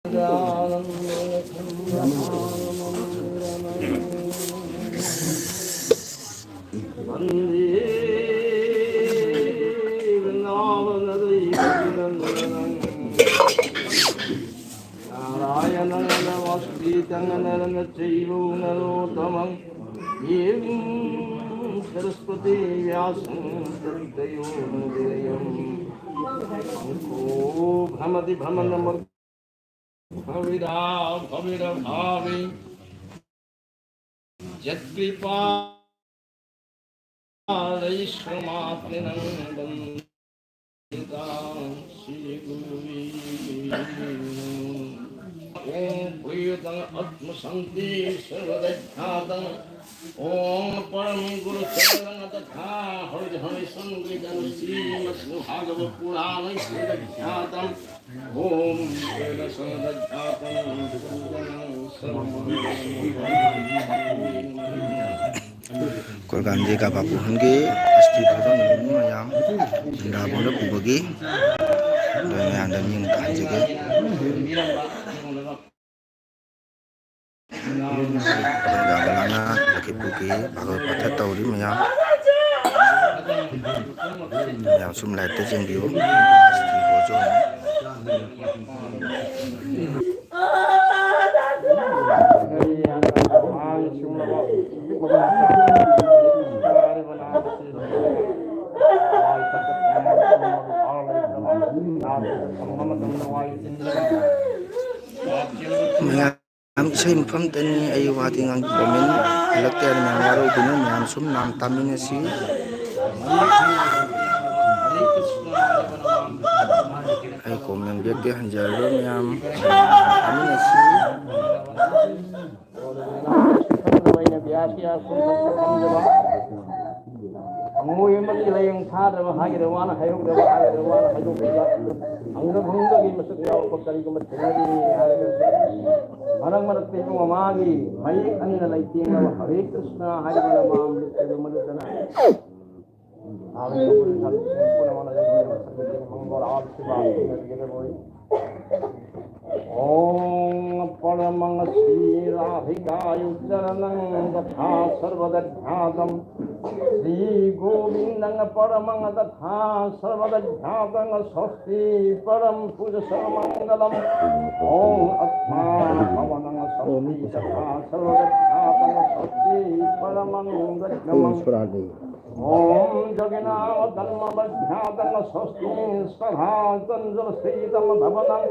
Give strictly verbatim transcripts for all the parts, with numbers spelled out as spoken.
वन्दे वृन्दावनदैवनन्दनम्। नारायणं नमस्कृत्य नरं चैव नरोत्तमम्। देवीं सरस्वतीं व्यासं ततो जयमुदीरये। शङ्खो भ्रमति भ्रमणमर् भविरा भविरभावि। यत्कृपालैश्वमात्मनं वन्दितां श्रीगुरुवे नमः। ॐ प्रियतम आत्मसन्ति सर्वदज्ञातं। ॐ परम गुरुचरणं तथा हरिहरि संगीतं श्रीमद्भागवत पुराणं सर्वज्ञातम्। ॐ तेन सर्वज्ञातं पूजनं सर्वमङ्गलं। ꯀꯨꯔꯒꯥꯟꯗꯦꯒ ꯕꯥꯄꯨ ꯍꯣꯟꯒꯤ ꯑꯁꯇꯤ ꯊꯧꯔꯝ ꯅꯨꯃꯤꯠ ꯃꯌꯥꯝ ꯕ꯭ꯔꯤꯟꯗꯥꯕꯟꯗ ꯄꯨꯕꯒꯤ ꯂꯣꯏ ꯃꯌꯥꯝꯗ ꯅꯤꯡ ꯇꯥꯍꯟꯖꯒꯦ꯫ ꯄ꯭ꯔꯣꯒ꯭ꯔꯥꯝ ꯃꯅꯥꯛꯅ ꯂꯛꯈꯤꯄꯨꯔꯒꯤ ꯚꯥꯒꯋꯠ ꯄꯥꯊ ꯇꯧꯔꯤ ꯃꯌꯥꯝ꯫ ꯃꯌꯥꯝ ꯁꯨꯝ ꯂꯥꯏꯚꯇ ꯌꯦꯡꯕꯤꯌꯨ꯫ ꯑꯁꯇꯤ ꯕꯣꯖꯣꯟ꯫ ꯃꯌꯥꯝ ꯌꯥꯝ ꯏꯁꯩ ꯃꯐꯝꯗꯅꯤ꯫ ꯑꯩ ꯋꯥꯗꯤ ꯉꯥꯡ ꯀꯣꯃꯦꯟ ꯍꯜꯂꯛꯇꯦ ꯍꯥꯏꯅ ꯃꯌꯥꯝ ꯋꯥꯔꯧꯕꯤꯅꯨ꯫ ꯃꯌꯥꯝ ꯁꯨꯝ ꯃꯌꯥꯝ ꯇꯥꯃꯤꯟꯅꯁꯤ꯫ ꯑꯩ ꯀꯣꯃꯦꯟ ꯕꯦꯛꯇꯤ ꯍꯟꯖꯔꯔꯣꯏ꯫ ꯃꯌꯥꯝ ꯇꯥꯃꯤꯟꯅꯁꯤ꯫ ꯑꯩꯅ ꯕꯤꯌꯥꯁꯀꯤ ꯑꯁꯣꯝꯗ ꯐꯝꯖꯕ ꯍꯪꯉꯣꯏ ꯑꯃꯒꯤ ꯂꯥꯏꯌꯦꯡ ꯊꯥꯗ꯭ꯔꯕ ꯍꯥꯏꯒꯗ꯭ꯔꯥ ꯋꯥꯅ ꯍꯥꯏꯍꯧꯗ꯭ꯔꯕ ꯍꯥꯏꯒꯗ꯭ꯔꯥ ꯋꯥꯅ ꯍꯥꯏꯗꯣꯛꯄꯤꯕ ꯑꯪꯒ ꯚꯪꯒꯒꯤ ꯃꯁꯛ ꯌꯥꯎꯔꯛꯄ ꯀꯔꯤꯒꯨꯝꯕ ꯊꯦꯡꯅꯕꯤꯔꯤ ꯍꯥꯏꯔꯒꯗꯤ ꯃꯔꯛ ꯃꯔꯛꯇ ꯏꯕꯨꯡ ꯃꯃꯥꯒꯤ ꯃꯌꯦꯛ ꯑꯅꯤꯅ ꯂꯩꯇꯦꯡꯅꯕ ꯍꯔꯦ ꯀ꯭ꯔꯤꯁꯅ ꯍꯥꯏꯔꯤꯕ ꯅꯃꯥꯝ ꯃꯗꯨꯗꯅ ꯃꯉꯣꯟ ꯑꯥ ꯁꯤꯕꯥ ꯊꯦꯡꯅꯕꯤꯒꯗꯕ ꯑꯣꯏ꯫ ॐ परमं श्रीराधिकायुच्चरणं तथा सर्वदध्यातं श्रीगोविन्दं परमं तथा सर्वदध्यातं स्वस्ति परं पुरुषमङ्गलम्। ॐ अत्मा भवनं स्वस्ति तथा सर्वदध्यातं स्वस्ति परमं गच्छमम्। ॐ जगन्नाथं मध्यातं स्वस्ति सदा चन्द्रस्थितं भवनम्।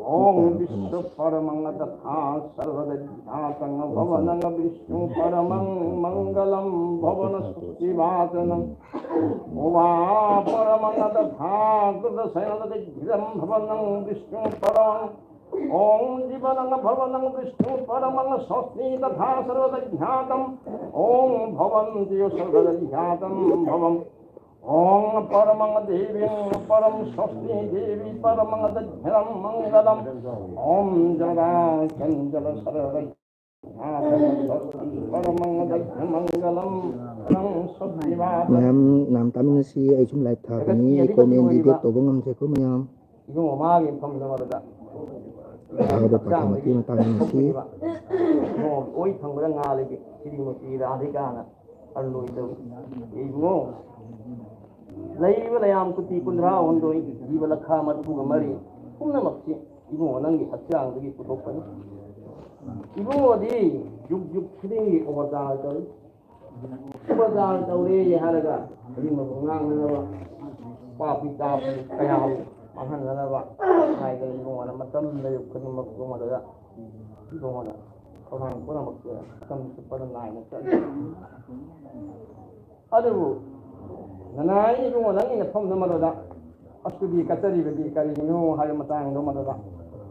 ॐ विष्णु परमं तथा सर्वदध्यातं भवनं विष्णु परमं मङ्गलं भवन सुखिवाचनम्। उमा परमं तथा कृतशयनदधिग्धितं भवनं विष्णु परमं ॐ जीवनं भवनं विष्णु परमं स्वस्ति तथा सर्वदज्ञातम्। ॐ भवन्ति सर्वदज्ञातं भवम्। ॐ परमं देवीं परं स्वस्ति देवी परमं दज्ञं मङ्गलम्। ॐ जगदा चञ्चल सर्वदज्ञातं स्वस्ति परमं दज्ञमङ्गलं परं स्वस्ति वा। ꯃꯌꯥꯝ ꯃꯌꯥꯝ ꯇꯥꯃꯤꯟꯅꯁꯤ꯫ ꯑꯩ ꯁꯨꯝ ꯂꯥꯏꯚ ꯊꯥꯕꯅꯤ, ꯑꯩ ꯀꯣꯃꯦꯟ ꯗꯤꯕꯦꯠ ꯇꯧꯕ ꯉꯝꯗ꯭ꯔꯦꯀꯣ ꯃꯌꯥꯝ꯫ ꯏꯕꯨꯡꯉꯣ ꯃꯥꯒꯤ ꯃꯐꯝꯗ ꯃꯗꯨꯗ ꯍꯥꯏꯕꯗ ꯄꯥꯈꯪ ꯃꯇꯤ ꯃꯇꯥꯡ ꯅꯨꯡꯁꯤ꯫ ꯏꯕꯨꯡꯉꯣ ꯑꯣꯏ ꯊꯪꯕꯗ ꯉꯥ ꯂꯩꯒꯦ ꯁꯤꯔꯤꯃꯇꯤ ꯔꯥꯙꯤꯀꯥꯅ ꯑꯔꯂꯣꯏꯗꯧ ꯏꯕꯨꯡꯉꯣ꯫ ꯂꯩꯔꯤꯕ ꯂꯩꯌꯥꯝ ꯀꯨꯇꯤ ꯀꯨꯟꯊ꯭ꯔꯥ ꯍꯨꯝꯗꯣꯏ, ꯖꯤꯕ ꯂꯈꯥ ꯃꯔꯤꯐꯨꯒ ꯃꯔꯤ ꯄꯨꯝꯅꯃꯛꯁꯤ ꯏꯕꯨꯡꯉꯣ ꯅꯪꯒꯤ ꯍꯛꯆꯥꯡꯗꯒꯤ ꯄꯨꯊꯣꯛꯄꯅꯤ꯫ ꯏꯕꯨꯡꯉꯣꯗꯤ ꯌꯨꯛ ꯌꯨꯛ ꯈꯨꯗꯤꯡꯒꯤ ꯑꯣꯕꯔꯗꯥꯟ ꯇꯧꯏ꯫ ꯎꯄꯆꯥꯔ ꯇꯧꯔꯦ ꯍꯥꯏꯔꯒ ꯑꯗꯨꯒꯨꯝꯕ ꯉꯥꯡꯅꯅꯕ, ꯄꯥꯄꯤ ꯇꯥꯄꯤ ꯀꯌꯥꯕꯨ ꯃꯥꯡꯍꯟꯅꯅꯕ ꯍꯥꯏꯗꯅ ꯏꯕꯨꯡꯉꯣꯅ ꯃꯇꯝꯗ ꯈꯨꯗꯤꯡꯃꯛ ꯏꯕꯨꯡꯉꯣꯗ ꯏꯕꯨꯡꯉꯣꯅ ꯊꯧꯔꯥꯡ ꯄꯨꯝꯅꯃꯛꯁꯦ ꯃꯇꯝ ꯆꯨꯞꯄꯗ ꯅꯥꯏꯅ ꯆꯠꯂꯤ꯫ ꯑꯗꯨꯕꯨ ꯅꯅꯥꯏ ꯏꯕꯨꯡꯉꯣ ꯅꯪꯒꯤ ꯅꯐꯝꯗ ꯃꯗꯨꯗ ꯑꯁꯨꯗꯤ ꯀꯠꯆꯔꯤꯕꯗꯤ ꯀꯔꯤꯒꯤꯅꯣ ꯍꯥꯏꯕ ꯃꯇꯥꯡꯗꯣ ꯃꯗꯨꯗ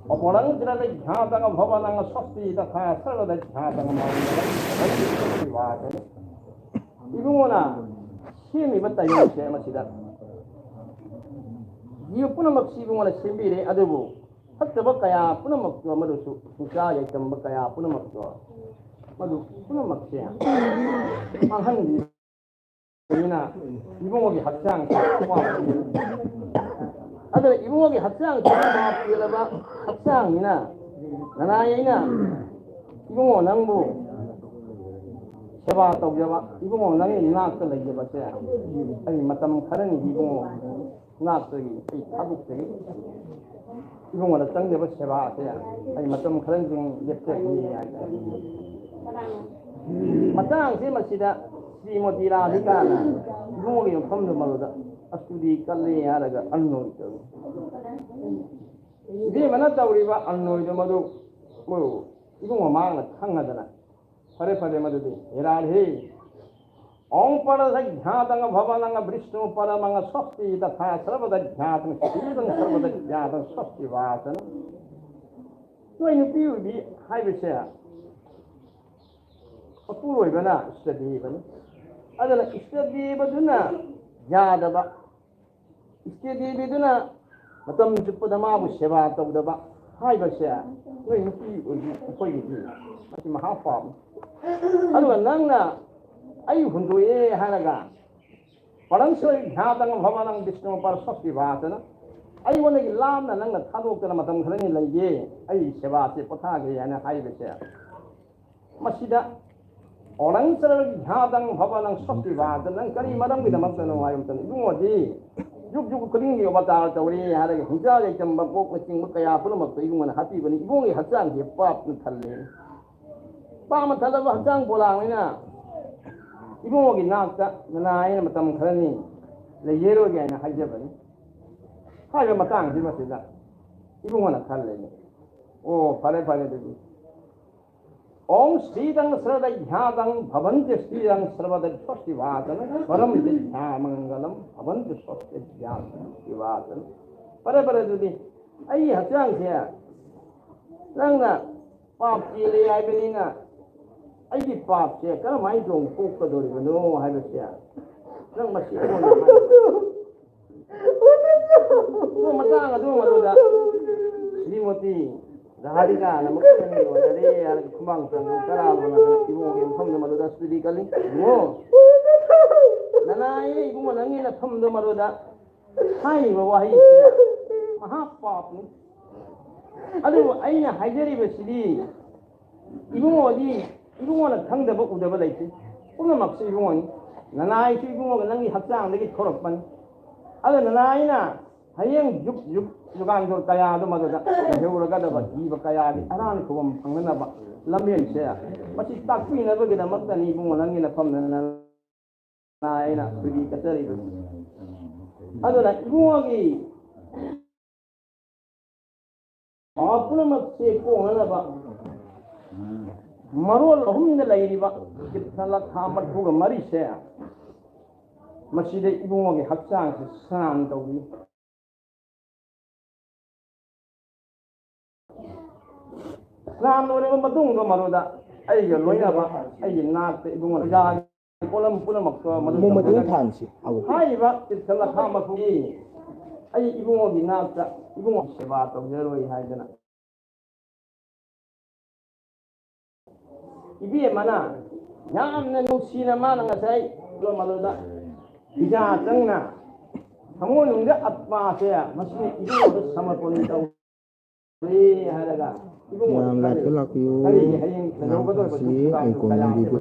ꯑꯄꯣꯔꯪ ꯆꯤꯔꯗ ꯘ꯭ꯌꯥꯇꯪ ꯚꯕꯅꯪ ꯁ꯭ꯋꯁꯇꯤ ꯇꯊꯥ ꯁꯔ꯭ꯕꯗ ꯘ꯭ꯌꯥꯇꯪ ꯃꯥꯡꯒꯂꯪ ꯁ꯭ꯋꯁꯇꯤ ꯋꯥꯗꯅ ꯏꯕꯨꯡꯉꯣꯅ ꯁꯦꯝꯃꯤꯕ ꯇꯥꯏꯕꯪꯁꯦ ꯃꯁꯤꯗ ꯖꯤꯕ ꯄꯨꯝꯅꯃꯛꯁꯤ ꯏꯕꯨꯡꯉꯣꯅ ꯁꯦꯝꯕꯤꯔꯦ, ꯑꯗꯨꯕꯨ ꯐꯠꯇꯕ ꯀꯌꯥ ꯄꯨꯝꯅꯃꯛꯇꯣ ꯃꯗꯨꯁꯨ ꯍꯤꯡꯁꯥ ꯌꯥꯏꯇꯝꯕ ꯀꯌꯥ ꯄꯨꯝꯅꯃꯛꯇꯣ ꯃꯗꯨ ꯄꯨꯝꯅꯃꯛꯁꯦ ꯃꯥꯡꯍꯟꯕꯤ ꯅꯤꯅ ꯏꯕꯨꯡꯉꯣꯒꯤ ꯍꯛꯆꯥꯡꯁꯦ ꯋꯥꯕꯅꯤ꯫ ꯑꯗꯨꯅ ꯏꯕꯨꯡꯉꯣꯒꯤ ꯍꯛꯆꯥꯡꯁꯤ ꯄꯥꯞ ꯆꯦꯜꯂꯕ ꯍꯛꯆꯥꯡꯅꯤꯅ, ꯅꯅꯥꯏ ꯑꯩꯅ ꯏꯕꯨꯡꯉꯣ ꯅꯪꯕꯨ ꯁꯦꯕꯥ ꯇꯧꯖꯕ, ꯏꯕꯨꯡꯉꯣ ꯅꯪꯒꯤ ꯏꯅꯥꯛꯇ ꯂꯩꯖꯕꯁꯦ, ꯑꯩ ꯃꯇꯝ ꯈꯔꯅꯤꯗꯤ ꯏꯕꯨꯡꯉꯣ ꯏꯅꯥꯛꯇꯒꯤ ꯑꯩ ꯊꯥꯗꯣꯛꯆꯒꯦ꯫ ꯏꯕꯨꯡꯉꯣꯗ ꯆꯪꯖꯕ ꯁꯦꯕꯥ ꯑꯁꯦ ꯑꯩ ꯃꯇꯝ ꯈꯔꯁꯤꯡ ꯂꯦꯞꯆꯒꯦ ꯍꯥꯏ꯫ ꯃꯇꯥꯡꯁꯤ ꯃꯁꯤꯗ ꯁ꯭ꯔꯤꯃꯇꯤ ꯔꯥꯙꯤꯀꯥꯅ ꯏꯕꯨꯡꯉꯣꯒꯤ ꯃꯐꯝꯗꯨ ꯃꯗꯨꯗ ꯑꯁꯨꯗꯤ ꯀꯜꯂꯦ ꯍꯥꯏꯔꯒ ꯑꯟꯅꯣꯏ ꯇꯧꯏ꯫ ꯏꯕꯦꯝꯃꯅ ꯇꯧꯔꯤꯕ ꯑꯟꯅꯣꯏꯗꯨ ꯃꯗꯨ ꯃꯣꯏ ꯏꯕꯨꯡ ꯃꯃꯥꯡꯅ ꯈꯪꯉꯗꯅ, "ꯐꯔꯦ, ꯐꯔꯦ, ꯃꯗꯨꯗꯤ ꯍꯦꯔꯥꯔꯍꯦ, ꯑꯣꯡ ꯄꯔꯗ ꯙ꯭ꯌꯥꯇꯪ ꯚꯕꯅꯪ ꯕꯤꯁ꯭ꯅꯨ ꯄꯔꯃꯪ ꯁ꯭ꯋꯁ꯭ꯇꯤ ꯇꯊꯥ ꯁ꯭ꯔꯕꯗ ꯙ꯭ꯌꯥꯇꯪ ꯁꯤꯗꯪ ꯁ꯭ꯔꯕꯗ ꯙ꯭ꯌꯥꯇꯪ ꯁ꯭ꯋꯁ꯭ꯇꯤ ꯚꯥꯁꯅ"꯫ ꯅꯣꯏ ꯅꯨꯄꯤ ꯑꯣꯏꯕꯤ ꯍꯥꯏꯕꯁꯦ ꯃꯄꯨꯔꯣꯏꯕꯅ ꯏꯁꯇꯗꯤꯕꯅꯤ꯫ ꯑꯗꯨꯅ ꯏꯁꯇꯗꯤꯕꯗꯨꯅ ꯌꯥꯗꯕ, ꯏꯁꯇꯦꯗꯤꯕꯤꯗꯨꯅ ꯃꯇꯝ ꯆꯨꯞꯄꯗ ꯃꯥꯕꯨ ꯁꯦꯕꯥ ꯇꯧꯗꯕ ꯍꯥꯏꯕꯁꯦ ꯅꯣꯏ ꯅꯨꯄꯤ ꯑꯣꯏꯕꯤ ꯑꯩꯈꯣꯏꯒꯤꯗꯤ ꯃꯁꯤ ꯃꯍꯥ ꯄꯥꯞꯅꯤ꯫ ꯑꯗꯨꯒ ꯅꯪꯅ "ꯑꯩ ꯍꯨꯟꯗꯣꯛꯑꯦ" ꯍꯥꯏꯔꯒ "ꯄꯔꯝꯁꯣꯏ ꯙ꯭ꯌꯥꯇꯪ ꯚꯕꯅꯪ ꯕꯤꯁ꯭ꯅꯨ ꯄꯔꯁꯣꯁ꯭ꯇꯤ ꯚꯥꯁꯅ", ꯑꯩꯉꯣꯟꯗꯒꯤ ꯂꯥꯞꯅ ꯅꯪꯅ ꯊꯥꯗꯣꯛꯇꯅ ꯃꯇꯝ ꯈꯔꯅꯤ ꯂꯩꯒꯦ, ꯑꯩ ꯁꯦꯕꯥꯁꯦ ꯄꯣꯊꯥꯒꯦ ꯍꯥꯏꯅ ꯍꯥꯏꯕꯁꯦ, ꯃꯁꯤꯗ "ꯑꯣꯅꯪ ꯆꯔꯒꯤ ꯙ꯭ꯌꯥꯇꯪ ꯚꯕꯅꯪ ꯁ꯭ꯋꯁ꯭ꯇꯤ ꯚꯥꯁꯅ", ꯅꯪ ꯀꯔꯤ ꯃꯔꯝꯒꯤꯗꯃꯛꯇꯅꯣ ꯍꯥꯏꯕ ꯃꯇꯝꯗ, ꯏꯕꯨꯡꯉꯣꯗꯤ ꯌꯨꯛ ꯌꯨꯛ ꯈꯨꯗꯤꯡꯒꯤ ꯑꯣꯕꯇꯥꯔ ꯇꯧꯔꯤ ꯍꯥꯏꯔꯒ ꯍꯤꯡꯆꯥ ꯂꯩꯇꯝꯕ ꯀꯣꯛꯅꯆꯤꯡꯕ ꯀꯌꯥ ꯄꯨꯝꯅꯃꯛꯇ ꯏꯕꯨꯡꯉꯣꯅ ꯍꯥꯠꯄꯤꯕꯅꯤ꯫ ꯏꯕꯨꯡꯉꯣꯒꯤ ꯍꯛꯆꯥꯡꯁꯦ ꯄꯥꯞꯅ ꯊꯜꯂꯦ꯫ ꯄꯥꯞꯅ ꯊꯜꯂꯕ ꯍꯛꯆꯥꯡ ꯄꯣꯂꯥꯡꯅꯤꯅ ꯏꯕꯨꯡꯉꯣꯒꯤ ꯅꯥꯛꯇ ꯅꯅꯥꯏꯅ ꯃꯇꯝ ꯈꯔꯅꯤ ꯂꯩꯖꯔꯣꯏꯒꯦ ꯍꯥꯏꯅ ꯍꯥꯏꯖꯕꯅꯤ꯫ ꯍꯥꯏꯔꯤꯕ ꯃꯇꯥꯡꯁꯤ ꯃꯁꯤꯗ ꯏꯕꯨꯡꯉꯣꯅ ꯈꯜꯂꯦꯅꯦ꯫ ꯑꯣ, ꯐꯔꯦ, ꯐꯔꯦ, ꯑꯗꯨꯗꯤ꯫ "ॐ स्थितं सृडध्यातं भवन्ति स्थितं सर्वदस्वस्ति वाचनं वरं विद्यामङ्गलं भवन्ति स्वस्ति वाचनं"꯫ ꯐꯔꯦ, ꯐꯔꯦ, ꯑꯗꯨꯗꯤ ꯑꯩꯒꯤ ꯍꯛꯆꯥꯡꯁꯦ ꯅꯪꯅ ꯄꯥꯞ ꯆꯦꯜꯂꯦ ꯍꯥꯏꯕꯅꯤꯅ, ꯑꯩꯒꯤ ꯄꯥꯞꯁꯦ ꯀꯔꯝꯍꯥꯏꯅ ꯇꯧꯅ ꯀꯣꯛꯀꯗꯧꯔꯤꯕꯅꯣ ꯍꯥꯏꯕꯁꯦ ꯅꯪ ꯃꯁꯤ ꯑꯩꯉꯣꯟꯗ ꯍꯥꯏꯌꯨ꯫ ꯑꯗꯨ ꯃꯇꯥꯡ ꯑꯗꯨ ꯃꯗꯨꯗ ꯁ꯭ꯔꯤꯃꯇꯤ ꯔꯥꯙꯤꯀꯥꯅ ꯑꯃꯨꯛ ꯂꯣꯟꯅꯔꯦ ꯍꯥꯏꯔꯒ ꯈꯨꯃꯥꯡ ꯆꯪꯗꯅ ꯇꯔꯥ ꯂꯣꯟꯅꯗꯅ ꯏꯕꯨꯡꯒꯤ ꯃꯐꯝꯗ ꯃꯗꯨꯗ ꯑꯁꯨꯗꯤ ꯀꯜꯂꯤ꯫ "ꯏꯕꯨꯡꯉꯣ, ꯅꯅꯥꯏꯅ ꯏꯕꯨꯡꯉꯣ ꯅꯪꯒꯤ ꯅꯐꯝꯗ ꯃꯗꯨꯗ ꯍꯥꯏꯔꯤꯕ ꯋꯥꯍꯩꯁꯤ ꯃꯍꯥ ꯄꯥꯞꯅꯤ꯫ ꯑꯗꯨꯕꯨ ꯑꯩꯅ ꯍꯥꯏꯖꯔꯤꯕꯁꯤꯗꯤ ꯏꯕꯨꯡꯉꯣꯗꯤ, ꯏꯕꯨꯡꯉꯣꯅ ꯈꯪꯗꯕ ꯎꯗꯕ ꯂꯩꯇꯦ꯫ ꯄꯨꯝꯅꯃꯛꯁꯨ ꯏꯕꯨꯡꯉꯣꯅꯤ꯫ ꯅꯅꯥꯏꯁꯨ ꯏꯕꯨꯡꯉꯣꯒ ꯅꯪꯒꯤ ꯍꯛꯆꯥꯡꯗꯒꯤ ꯊꯣꯔꯛꯄꯅꯤ꯫ ꯑꯗꯨ ꯅꯅꯥꯏꯅ ꯍꯌꯦꯡ ꯖꯨꯛ ꯖꯨꯛ ꯖꯨꯒꯥꯟꯗꯣ ꯀꯌꯥꯗꯣ ꯃꯗꯨꯗ ꯂꯩꯍꯧꯔꯒꯗꯕ ꯖꯤꯕ ꯀꯌꯥꯒꯤ ꯑꯔꯥꯟ ꯈꯨꯕꯝ ꯐꯪꯅꯅꯕ ꯂꯝꯕꯦꯟꯁꯦ ꯃꯁꯤ ꯇꯥꯛꯄꯤꯅꯕꯒꯤꯗꯃꯛꯇꯅꯤ ꯏꯕꯨꯡꯉꯣ ꯅꯪꯒꯤ ꯅꯐꯝꯗ ꯅꯅꯥꯏꯅ ꯈꯨꯗꯤ ꯀꯠꯆꯔꯤꯕꯁꯤ꯫ ꯑꯗꯨꯅ ꯏꯕꯨꯡꯉꯣꯒꯤ ꯄꯥꯎ ꯄꯨꯝꯅꯃꯛꯁꯦ ꯀꯣꯛꯅꯅꯕ ꯃꯔꯣꯜ ꯑꯍꯨꯝꯗ ꯂꯩꯔꯤꯕ ꯇꯤꯔꯊ ꯂꯈꯥ ꯃꯔꯤꯐꯨꯒ ꯃꯔꯤꯁꯦ ꯃꯁꯤꯗ ꯏꯕꯨꯡꯉꯣꯒꯤ ꯍꯛꯆꯥꯡꯁꯦ ꯁꯅꯥꯟ ꯇꯧꯕꯤ꯫ ꯁꯅꯥꯟ ꯂꯣꯏꯔꯕ ꯃꯇꯨꯡꯗ ꯃꯗꯨꯗ ꯑꯩꯒ ꯂꯣꯏꯅꯕ ꯑꯩꯒꯤ ꯅꯥꯛꯇ ꯏꯕꯨꯡꯉꯣ ꯄꯨꯖꯥꯒꯤ ꯄꯣꯠꯂꯝ ꯄꯨꯝꯅꯃꯛꯇꯣ ꯃꯗꯨ ꯃꯣꯡꯃꯩ ꯇꯧꯖꯒꯅꯤ꯫ ꯊꯥꯟꯁꯤ꯫ ꯍꯥꯏꯔꯤꯕ ꯇꯤꯔꯊ ꯂꯈꯥ ꯃꯔꯤꯐꯨꯒꯤ ꯑꯩ ꯏꯕꯨꯡꯉꯣꯒꯤ ꯅꯥꯛꯇ ꯏꯕꯨꯡꯉꯣ ꯁꯦꯕꯥ ꯇꯧꯖꯔꯣꯏ ꯍꯥꯏꯗꯅ ꯏꯕꯦꯝꯃꯅ ꯌꯥꯝꯅ ꯅꯨꯡꯁꯤꯅ ꯃꯥꯅ ꯉꯁꯥꯏ ꯃꯗꯨꯗ ꯐꯤꯖꯥ ꯆꯪꯅ ꯊꯃꯣꯏꯅꯨꯡꯗ ꯑꯠꯃꯥꯁꯦ ꯃꯁꯤꯅ ꯏꯕꯨꯡꯉꯣꯗ ꯁꯃꯔꯄꯟ ꯇꯧꯔꯦ ꯍꯥꯏꯔꯒ ꯏꯕꯨꯡꯉꯣꯗ ꯃꯌꯥꯝ ꯈꯜꯂꯤ꯫ ꯂꯥꯛꯄꯤꯌꯨ, ꯂꯥꯛꯄꯤꯌꯨ꯫ ꯀꯔꯤꯒꯤ ꯍꯌꯦꯡ ꯂꯥꯛꯄꯁꯤ ꯂꯩꯍꯧꯒꯗꯧꯔꯤꯕ ꯑꯩ ꯊꯧꯗꯥꯡꯗꯨ ꯀꯣꯡꯅ ꯀꯌꯥ ꯂꯤꯕꯤꯌꯨ꯫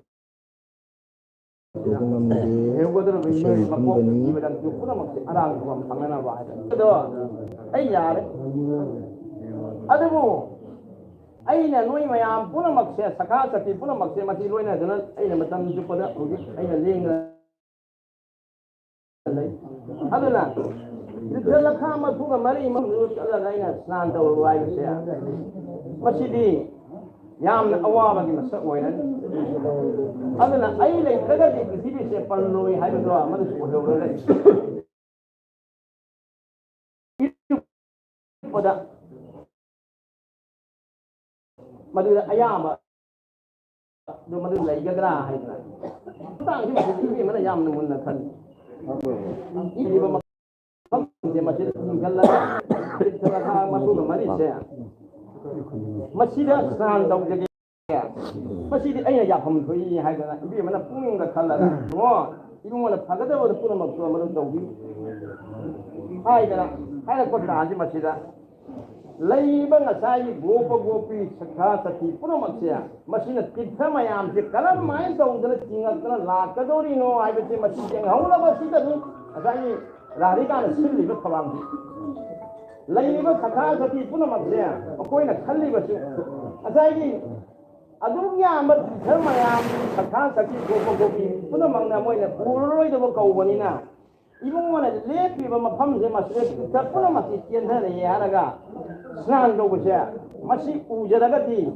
ꯂꯩꯍꯧꯒꯗꯧꯔꯤꯕ ꯏꯁꯩ ꯏꯃꯣꯏꯅꯨ ꯃꯀꯣꯛ ꯈꯨꯝꯕꯅꯤ꯫ ꯃꯤꯕꯗ ꯄꯨꯝꯅꯃꯛꯁꯦ ꯑꯔꯥꯡꯕ ꯐꯪꯅꯅꯕ ꯍꯥꯏꯕꯅꯤ꯫ ꯑꯗꯣ ꯑꯩ ꯌꯥꯔꯦ꯫ ꯑꯗꯨꯕꯨ ꯑꯩꯅ ꯅꯣꯏ ꯃꯌꯥꯝ ꯄꯨꯝꯅꯃꯛꯁꯦ, ꯁꯈꯥ ꯁꯈꯤ ꯄꯨꯝꯅꯃꯛꯁꯦ ꯃꯁꯤ ꯂꯣꯏꯅꯗꯨꯅ ꯑꯩꯅ ꯃꯇꯝ ꯆꯨꯞꯄꯗ ꯍꯧꯖꯤꯛ ꯑꯩꯅ ꯂꯦꯡꯗꯅ ꯂꯩ꯫ ꯑꯗꯨꯅ ꯂꯤꯇꯔ ꯂꯈꯥ ꯃꯔꯤꯐꯨꯒ ꯃꯔꯤ ꯃꯅꯨꯡꯗ ꯆꯠꯂꯒ ꯑꯩꯅ ꯁ꯭ꯅꯥꯟ ꯇꯧꯔꯨ ꯍꯥꯏꯕꯁꯦ ꯃꯁꯤꯗꯤ ꯌꯥꯝꯅ ꯑꯋꯥꯕꯒꯤ ꯃꯁꯛ ꯑꯣꯏꯔꯅꯤ꯫ ꯑꯗꯨꯅ ꯑꯩ ꯂꯩꯇ꯭ꯔꯒꯗꯤ ꯄ꯭ꯔꯤꯊꯤꯕꯤꯁꯦ ꯄꯜꯂꯣꯏ ꯍꯥꯏꯕꯗꯣ ꯃꯗꯨꯁꯨ ꯑꯣꯏꯍꯧꯔꯔꯣꯏ꯫ ꯏꯔꯨꯞꯄꯗ ꯃꯗꯨꯗ ꯑꯌꯥꯝꯕ ꯑꯗꯨ ꯃꯗꯨ ꯂꯩꯒꯗ꯭ꯔꯥ ꯍꯥꯏꯗꯅ ꯃꯇꯥꯡꯁꯤ ꯃꯁꯤ ꯏꯕꯦꯝꯃꯅ ꯌꯥꯝꯅ ꯃꯨꯟꯅ ꯈꯜꯂꯤ꯫ ꯏꯔꯤꯕ ꯃꯐꯝꯁꯦ ꯃꯁꯤ ꯊꯤꯡꯖꯤꯜꯂꯒ ꯃꯇꯨꯒ ꯃꯔꯤꯁꯦ ꯃꯁꯤꯗ ꯁ꯭ꯅꯥꯟ ꯇꯧꯖꯒꯦ꯫ ꯃꯁꯤꯗꯤ ꯑꯩꯅ ꯌꯥꯐꯝ ꯊꯣꯛꯏ ꯍꯥꯏꯗꯅ ꯏꯕꯦꯝꯃꯅ ꯄꯨꯛꯅꯤꯡꯗ ꯈꯜꯂꯒ, ꯏꯕꯨꯡꯉꯣ, ꯏꯕꯨꯡꯉꯣꯅ ꯐꯒꯗꯕꯗ ꯄꯨꯝꯅꯃꯛꯇꯣ ꯃꯗꯨ ꯇꯧꯕꯤ ꯍꯥꯏꯗꯅ ꯍꯥꯏꯔꯛꯄ ꯇꯥꯔꯗꯤ, ꯃꯁꯤꯗ ꯂꯩꯔꯤꯕ ꯉꯁꯥꯏꯒꯤ ꯒꯣꯄ ꯒꯣꯄꯤ ꯁꯈꯥ ꯁꯈꯤ ꯄꯨꯝꯅꯃꯛꯁꯦ, ꯃꯁꯤꯅ ꯇꯤꯔꯊ ꯃꯌꯥꯝꯁꯦ ꯀꯔꯝꯍꯥꯏꯅ ꯇꯧꯗꯅ ꯆꯤꯡꯉꯛꯇꯅ ꯂꯥꯛꯀꯗꯧꯔꯤꯅꯣ ꯍꯥꯏꯕꯁꯦ, ꯃꯁꯤ ꯌꯦꯡꯍꯧꯅꯕꯁꯤꯗꯅꯤ ꯉꯁꯥꯏꯒꯤ ꯔꯥꯙꯤꯀꯥꯅ ꯁꯤꯜꯂꯤꯕ ꯊꯧꯔꯥꯡꯁꯤ꯫ ꯂꯩꯔꯤꯕ ꯁꯈꯥ ꯁꯈꯤ ꯄꯨꯝꯅꯃꯛꯁꯦ ꯑꯩꯈꯣꯏꯅ ꯈꯜꯂꯤꯕꯁꯤ, ꯉꯁꯥꯏꯒꯤ ꯑꯗꯨꯛ ꯌꯥꯝꯕ ꯇꯤꯔꯊ ꯃꯌꯥꯝ, ꯁꯈꯥ ꯁꯈꯤ ꯒꯣꯄ ꯒꯣꯄꯤ ꯄꯨꯝꯅꯃꯛꯅ ꯃꯣꯏꯅ ꯎꯔꯔꯣꯏꯗꯕ ꯀꯧꯕꯅꯤꯅ, ꯏꯕꯨꯡꯉꯣꯅ ꯂꯦꯞꯄꯤꯕ ꯃꯐꯝꯁꯦ ꯃꯁꯤꯗ ꯇꯤꯔꯊ ꯄꯨꯝꯅꯃꯛꯁꯤ ꯆꯦꯟꯊꯔꯛꯑꯦ ꯍꯥꯏꯔꯒ ꯁ꯭ꯅꯥꯟ ꯇꯧꯕꯁꯦ, ꯃꯁꯤ ꯎꯖꯔꯒꯗꯤ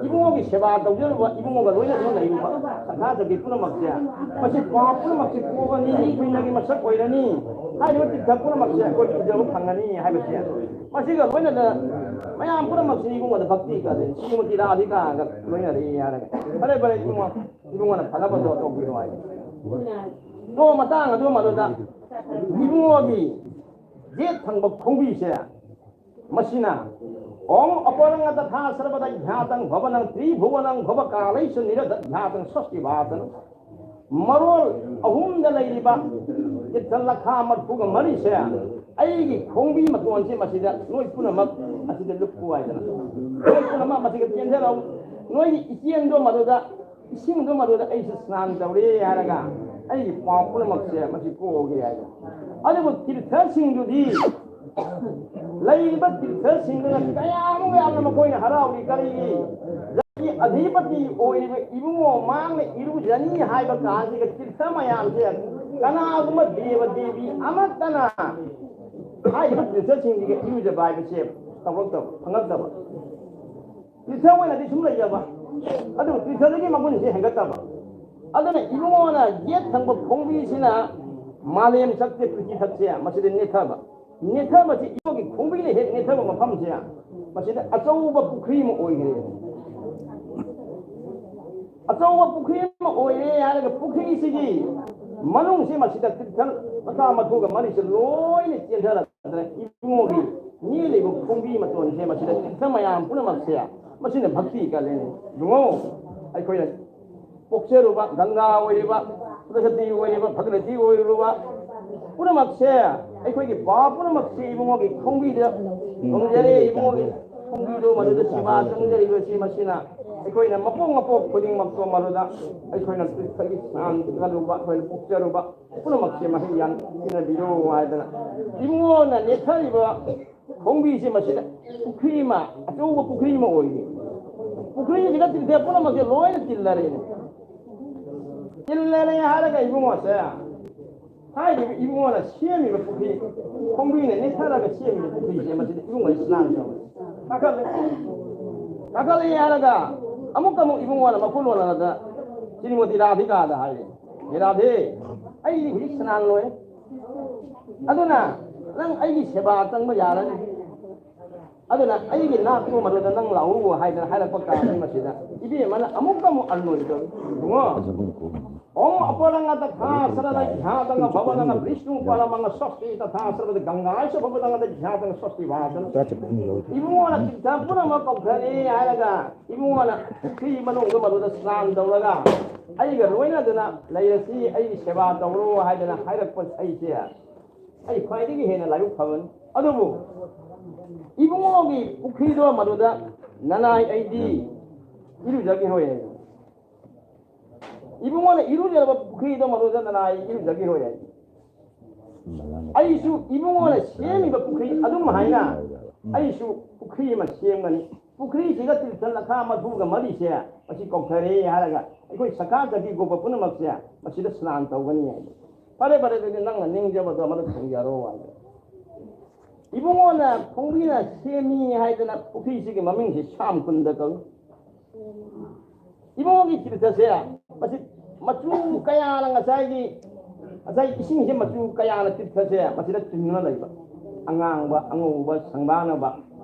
ꯏꯕꯨꯡꯉꯣꯒꯤ ꯁꯦꯕꯥ ꯇꯧꯖꯔꯨꯕ ꯏꯕꯨꯡꯉꯣꯒ ꯂꯣꯏꯅꯗꯨꯅ ꯂꯩꯔꯨꯕ ꯁꯈꯥ ꯁꯈꯤ ꯄꯨꯝꯅꯃꯛꯁꯦ, ꯃꯁꯤ ꯄꯥꯞ ꯄꯨꯝꯅꯃꯛꯁꯤ ꯀꯣꯛꯑꯅꯤ, ꯀꯨꯏꯅꯒꯤ ꯃꯁꯛ ꯑꯣꯏꯔꯅꯤ꯫ ꯍꯥꯏꯔꯤꯕ ꯇꯤꯔꯊ ꯄꯨꯝꯅꯃꯛꯁꯦ ꯑꯩꯈꯣꯏ ꯎꯖꯕ ꯐꯪꯒꯅꯤ ꯍꯥꯏꯕꯁꯦ, ꯃꯁꯤꯒ ꯂꯣꯏꯅꯅ ꯃꯌꯥꯝ ꯄꯨꯝꯅꯃꯛꯁꯤ ꯏꯕꯨꯡꯉꯣꯗ ꯚꯛꯇꯤ ꯀꯜꯂꯤ, ꯁ꯭ꯔꯤꯃꯇꯤ ꯔꯥꯙꯤꯀꯥꯒ ꯂꯣꯏꯅꯔꯤ ꯍꯥꯏꯔꯒ, ꯐꯔꯦ ꯐꯔꯦ ꯏꯕꯨꯡꯉꯣ, ꯏꯕꯨꯡꯉꯣꯅ ꯐꯅꯕꯗꯣ ꯇꯧꯕꯤꯔꯣ ꯍꯥꯏ꯫ ꯅꯣ ꯃꯇꯥꯡ ꯑꯗꯨ ꯃꯗꯨꯗ ꯏꯕꯨꯡꯉꯣꯒꯤ ꯌꯦꯠ ꯊꯪꯕ ꯈꯣꯡꯕꯤꯁꯦ, ꯃꯁꯤꯅ "ॐ अपरं तथा सर्वदा ज्ञातं भवनं त्रिभुवनं भवकालैश्च निरतज्ञातं स्वस्ति वाचनं", ꯃꯔꯣꯜ ꯑꯍꯨꯝꯗ ꯂꯩꯔꯤꯕ ꯇꯤꯔꯊ ꯂꯈꯥ ꯃꯔꯐꯨꯒ ꯃꯔꯤꯁꯦ ꯑꯩꯒꯤ ꯈꯣꯡꯕꯤ ꯃꯇꯣꯟꯁꯦ ꯃꯁꯤꯗ ꯅꯣꯏ ꯄꯨꯝꯅꯃꯛ ꯑꯁꯤꯗ ꯂꯨꯞꯄꯨ ꯍꯥꯏꯗꯅ, ꯅꯣꯏ ꯄꯨꯝꯅꯃꯛ ꯃꯁꯤꯗ ꯆꯦꯟꯊꯔꯛꯎ, ꯅꯣꯏꯒꯤ ꯏꯆꯦꯟꯗꯣ ꯃꯗꯨꯗ ꯏꯁꯤꯡꯗꯣ ꯃꯗꯨꯗ ꯑꯩꯁꯨ ꯁ꯭ꯅꯥꯟ ꯇꯧꯔꯦ ꯍꯥꯏꯔꯒ ꯑꯩꯒꯤ ꯄꯥꯞ ꯄꯨꯝꯅꯃꯛꯁꯦ ꯃꯁꯤ ꯀꯣꯛꯑꯒꯦ ꯍꯥꯏꯗꯅ꯫ ꯑꯗꯨꯕꯨ ꯇꯤꯔꯊꯁꯤꯡꯗꯨꯗꯤ, ꯂꯩꯔꯤꯕ ꯇꯤꯔꯊꯁꯤꯡꯗꯨꯅ ꯀꯌꯥꯃꯨꯛ ꯌꯥꯝꯅ ꯃꯈꯣꯏꯅ ꯍꯔꯥꯎꯔꯤ꯫ ꯀꯔꯤꯒꯤ? ꯖꯒꯤ ꯑꯙꯤꯄꯇꯤ ꯑꯣꯏꯔꯤꯕ ꯏꯕꯨꯡꯉꯣ ꯃꯍꯥꯛꯅ ꯏꯔꯨꯖꯅꯤ ꯍꯥꯏꯕ ꯀꯥꯟꯁꯤꯗ ꯇꯤꯔꯊ ꯃꯌꯥꯝꯁꯦ ꯀꯅꯥꯒꯨꯝꯕ ꯗꯦꯕ ꯗꯦꯕꯤ ꯑꯃꯠꯇꯅ ꯍꯥꯏꯔꯤꯕ ꯇꯤꯔꯊꯁꯤꯡꯁꯤꯒ ꯏꯔꯨꯖꯕ ꯍꯥꯏꯕꯁꯦ ꯇꯧꯔꯛꯇꯕ, ꯐꯪꯉꯛꯇꯕ꯫ ꯇꯤꯔꯊ ꯑꯣꯏꯅꯗꯤ ꯁꯨꯝ ꯂꯩꯖꯕ, ꯑꯗꯨꯕꯨ ꯇꯤꯔꯊꯗꯒꯤ ꯃꯒꯨꯟꯁꯦ ꯍꯦꯟꯒꯠꯇꯕ꯫ ꯑꯗꯨꯅ ꯏꯕꯨꯡꯉꯣꯅ ꯌꯦꯠ ꯊꯪꯕ ꯈꯣꯡꯕꯤꯁꯤꯅ ꯃꯥꯂꯦꯝ ꯁꯛꯁꯦ, ꯄ꯭ꯔꯤꯊꯤ ꯁꯛꯁꯦ ꯃꯁꯤꯗ ꯅꯦꯠꯊꯕ꯫ ꯅꯦꯠꯊꯕꯁꯤ ꯏꯕꯨꯡꯒꯤ ꯈꯣꯡꯕꯤꯅ ꯍꯦꯛ ꯅꯦꯠꯊꯕ ꯃꯐꯝꯁꯦ ꯃꯁꯤꯗ ꯑꯆꯧꯕ ꯄꯨꯈ꯭ꯔꯤ ꯑꯃ ꯑꯣꯏꯈ꯭ꯔꯦ꯫ ꯑꯆꯧꯕ ꯄꯨꯈ꯭ꯔꯤ ꯑꯃ ꯑꯣꯏꯔꯦ ꯍꯥꯏꯔꯒ ꯄꯨꯈ꯭ꯔꯤꯁꯤꯒꯤ ꯃꯅꯨꯡꯁꯤ ꯃꯁꯤꯗ ꯇꯤꯔꯊ ꯃꯆꯥ ꯃꯊꯨꯒ ꯃꯔꯤꯁꯦ ꯂꯣꯏꯅ ꯆꯦꯟꯊꯔꯛꯇꯅ ꯏꯕꯨꯡꯉꯣꯒꯤ ꯅꯦꯜꯂꯤꯕ ꯈꯣꯡꯕꯤ ꯃꯇꯣꯟꯁꯦ ꯃꯁꯤꯗ ꯇꯤꯔꯊ ꯃꯌꯥꯝ ꯄꯨꯝꯅꯃꯛꯁꯦ ꯃꯁꯤꯅ ꯚꯛꯇꯤ ꯀꯜꯂꯦꯅꯦ꯫ ꯏꯕꯨꯡꯉꯣ, ꯑꯩꯈꯣꯏꯅ ꯄꯣꯛꯆꯔꯨꯕ ꯒꯪꯒꯥ ꯑꯣꯏꯔꯤꯕ ꯐꯒꯠꯂꯛꯇꯤ ꯑꯣꯏꯔꯤꯕ, ꯐꯒꯠꯂꯛꯇꯤ ꯑꯣꯏꯔꯨꯕ ꯄꯨꯝꯅꯃꯛꯁꯦ, ꯑꯩꯈꯣꯏꯒꯤ ꯕꯥꯞ ꯄꯨꯝꯅꯃꯛꯁꯦ ꯏꯕꯨꯡꯉꯣꯒꯤ ꯈꯣꯡꯕꯤꯗ ꯊꯨꯡꯖꯔꯦ꯫ ꯏꯕꯨꯡꯉꯣꯒꯤ ꯈꯣꯡꯕꯤꯗꯣ ꯃꯗꯨꯗ ꯁꯦꯕꯥ ꯆꯪꯖꯔꯤꯕꯁꯤ, ꯃꯁꯤꯅ ꯑꯩꯈꯣꯏꯅ ꯃꯄꯣꯛ ꯃꯄꯣꯛ ꯈꯨꯗꯤꯡꯃꯛꯇꯣ ꯃꯗꯨꯗ ꯑꯩꯈꯣꯏꯅ ꯄꯤꯛꯄꯒꯤ ꯁꯥꯟꯒꯠꯂꯨꯕ, ꯑꯩꯈꯣꯏꯅ ꯄꯣꯛꯆꯔꯨꯕ ꯄꯨꯝꯅꯃꯛꯁꯦ ꯃꯍꯩ ꯌꯥꯟ ꯄꯤꯅꯕꯤꯔꯣ ꯍꯥꯏꯗꯅ ꯏꯕꯨꯡꯉꯣꯅ ꯅꯦꯠꯊꯔꯤꯕ ꯈꯣꯡꯕꯤꯁꯦ ꯃꯁꯤꯗ ꯄꯨꯈ꯭ꯔꯤ ꯑꯃ, ꯑꯆꯧꯕ ꯄꯨꯈ꯭ꯔꯤ ꯑꯃ ꯑꯣꯏꯔꯤ꯫ ꯄꯨꯈ꯭ꯔꯤꯁꯤꯗ ꯇꯤꯟꯊꯦ ꯄꯨꯝꯅꯃꯛꯁꯦ ꯂꯣꯏꯅ ꯇꯤꯜꯂꯔꯦꯅꯦ꯫ ꯇꯤꯜꯂꯔꯦ ꯍꯥꯏꯔꯒ ꯏꯕꯨꯡꯉꯣꯁꯦ, ꯍꯥꯏꯔꯤꯕ ꯏꯕꯨꯡꯉꯣꯅ ꯁꯦꯝꯃꯤꯕ ꯄꯨꯈ꯭ꯔꯤ, ꯈꯣꯡꯕꯤꯅ ꯅꯦꯠꯊꯔꯒ ꯁꯦꯝꯃꯤꯕ ꯄꯨꯈ꯭ꯔꯤꯁꯦ ꯃꯁꯤꯗ ꯏꯕꯨꯡꯉꯣ ꯏꯁꯅꯥꯟ ꯇꯧꯔꯦ꯫ ꯀꯥꯈꯠꯂꯦ꯫ ꯀꯥꯈꯠꯂꯦ ꯍꯥꯏꯔꯒ ꯑꯃꯨꯛꯀ ꯑꯃꯨꯛ ꯏꯕꯨꯡꯉꯣꯅ ꯃꯈꯨ ꯂꯣꯜꯂꯒ ꯁ꯭ꯔꯤꯃꯇꯤ ꯔꯥꯙꯤꯀꯥꯗ ꯍꯥꯏꯔꯦ, "ꯍꯦ ꯔꯥꯙꯦ, ꯑꯩꯗꯤ ꯍꯧꯖꯤꯛ ꯁꯅꯥꯟ ꯂꯣꯏꯔꯦ꯫ ꯑꯗꯨꯅ ꯅꯪ ꯑꯩꯒꯤ ꯁꯦꯕꯥ ꯆꯪꯕ ꯌꯥꯔꯅꯤ꯫ ꯑꯗꯨꯅ ꯑꯩꯒꯤ ꯅꯥꯛꯇꯨ ꯃꯗꯨꯗ ꯅꯪ ꯂꯥꯛꯎ" ꯍꯥꯏꯗꯅ ꯍꯥꯏꯔꯛꯄ ꯀꯥꯟꯗ ꯃꯁꯤꯗ ꯏꯕꯦꯝꯃꯅ ꯑꯃꯨꯛꯀ ꯑꯃꯨꯛ ꯑꯔꯅꯣꯏ ꯇꯧꯏ, "ꯏꯕꯨꯡꯉꯣ, ॐ अपरं तथा सर्वज्ञातं भवनं विष्णु परमं स्वस्ति तथा सर्वद गंगासु भवनं ध्यातं स्वस्ति भाषण"꯫ ꯏꯕꯨꯡꯉꯣꯅ ꯇꯤꯟꯊ ꯄꯨꯝꯅꯃꯛ ꯀꯧꯊꯔꯦ ꯍꯥꯏꯔꯒ ꯏꯕꯨꯡꯉꯣꯅ ꯄꯨꯈ꯭ꯔꯤ ꯃꯅꯨꯡꯗ ꯃꯗꯨꯗ ꯁ꯭ꯅꯥꯟ ꯇꯧꯔꯒ ꯑꯩꯒ ꯂꯣꯏꯅꯗꯅ ꯂꯩꯔꯁꯤ, ꯑꯩꯒꯤ ꯁꯦꯕꯥ ꯇꯧꯔꯣ ꯍꯥꯏꯗꯅ ꯍꯥꯏꯔꯛꯄ ꯑꯩꯁꯦ ꯑꯩ ꯈ꯭ꯋꯥꯏꯗꯒꯤ ꯍꯦꯟꯅ ꯂꯥꯏꯕꯛ ꯐꯕꯅꯤ꯫ ꯑꯗꯨꯕꯨ ꯏꯕꯨꯡꯉꯣꯒꯤ ꯄꯨꯈ꯭ꯔꯤꯗꯣ ꯃꯗꯨꯗ ꯅꯅꯥꯏ ꯑꯩꯗꯤ ꯏꯔꯨꯖꯈꯤꯔꯣꯏ ꯍꯥꯏ꯫ ꯏꯕꯨꯡꯉꯣꯅ ꯏꯔꯨꯖꯔꯕ ꯄꯨꯈ꯭ꯔꯤꯗꯣ ꯃꯗꯨꯗ ꯅꯅꯥꯏ ꯏꯔꯨꯖꯈꯤꯔꯣꯏ ꯍꯥꯏ꯫ ꯑꯩꯁꯨ ꯏꯕꯨꯡꯉꯣꯅ ꯁꯦꯝꯃꯤꯕ ꯄꯨꯈ꯭ꯔꯤ ꯑꯗꯨꯝ ꯍꯥꯏꯅ ꯑꯩꯁꯨ ꯄꯨꯈ꯭ꯔꯤ ꯑꯃ ꯁꯦꯝꯒꯅꯤ꯫ ꯄꯨꯈ꯭ꯔꯤꯁꯤꯒ ꯇꯤꯔꯊ ꯂꯈꯥ ꯃꯔꯤꯐꯨꯒ ꯃꯔꯤꯁꯦ ꯃꯁꯤ ꯀꯧꯊꯔꯦ ꯍꯥꯏꯔꯒ ꯑꯩꯈꯣꯏ ꯁꯀꯥ ꯖꯥꯇꯤ ꯒꯣꯄ ꯄꯨꯝꯅꯃꯛꯁꯦ ꯃꯁꯤꯗ ꯁ꯭ꯅꯥꯟ ꯇꯧꯒꯅꯤ ꯍꯥꯏꯕ꯫ ꯐꯔꯦ, ꯐꯔꯦ, ꯑꯗꯨꯗꯤ ꯅꯪꯅ ꯅꯤꯡꯖꯕꯗꯣ ꯑꯃꯗ ꯊꯨꯡꯖꯔꯣ ꯍꯥꯏꯕ꯫ ꯏꯕꯨꯡꯉꯣꯅ ꯈꯣꯡꯕꯤꯅ ꯁꯦꯝꯃꯤ ꯍꯥꯏꯗꯅ ꯄꯨꯈ꯭ꯔꯤꯁꯤꯒꯤ ꯃꯃꯤꯡꯁꯤ ꯁ꯭ꯌꯥꯝ ꯀꯨꯟꯗ ꯀꯧꯏ꯫ ꯏꯕꯨꯡꯉꯣꯒꯤ ꯇꯤꯔꯊꯁꯦ ꯃꯁꯤ ꯃꯆꯨ ꯀꯌꯥꯅ ꯉꯁꯥꯏꯒꯤ, ꯉꯁꯥꯏ ꯏꯁꯤꯡꯁꯦ ꯃꯆꯨ ꯀꯌꯥꯅ ꯇꯤꯔꯊꯁꯦ ꯃꯁꯤꯗ ꯇꯤꯡꯗꯨꯅ ꯂꯩꯕ꯫ ꯑꯉꯥꯡꯕ, ꯑꯉꯧꯕ, ꯁꯪꯕꯥꯅꯕ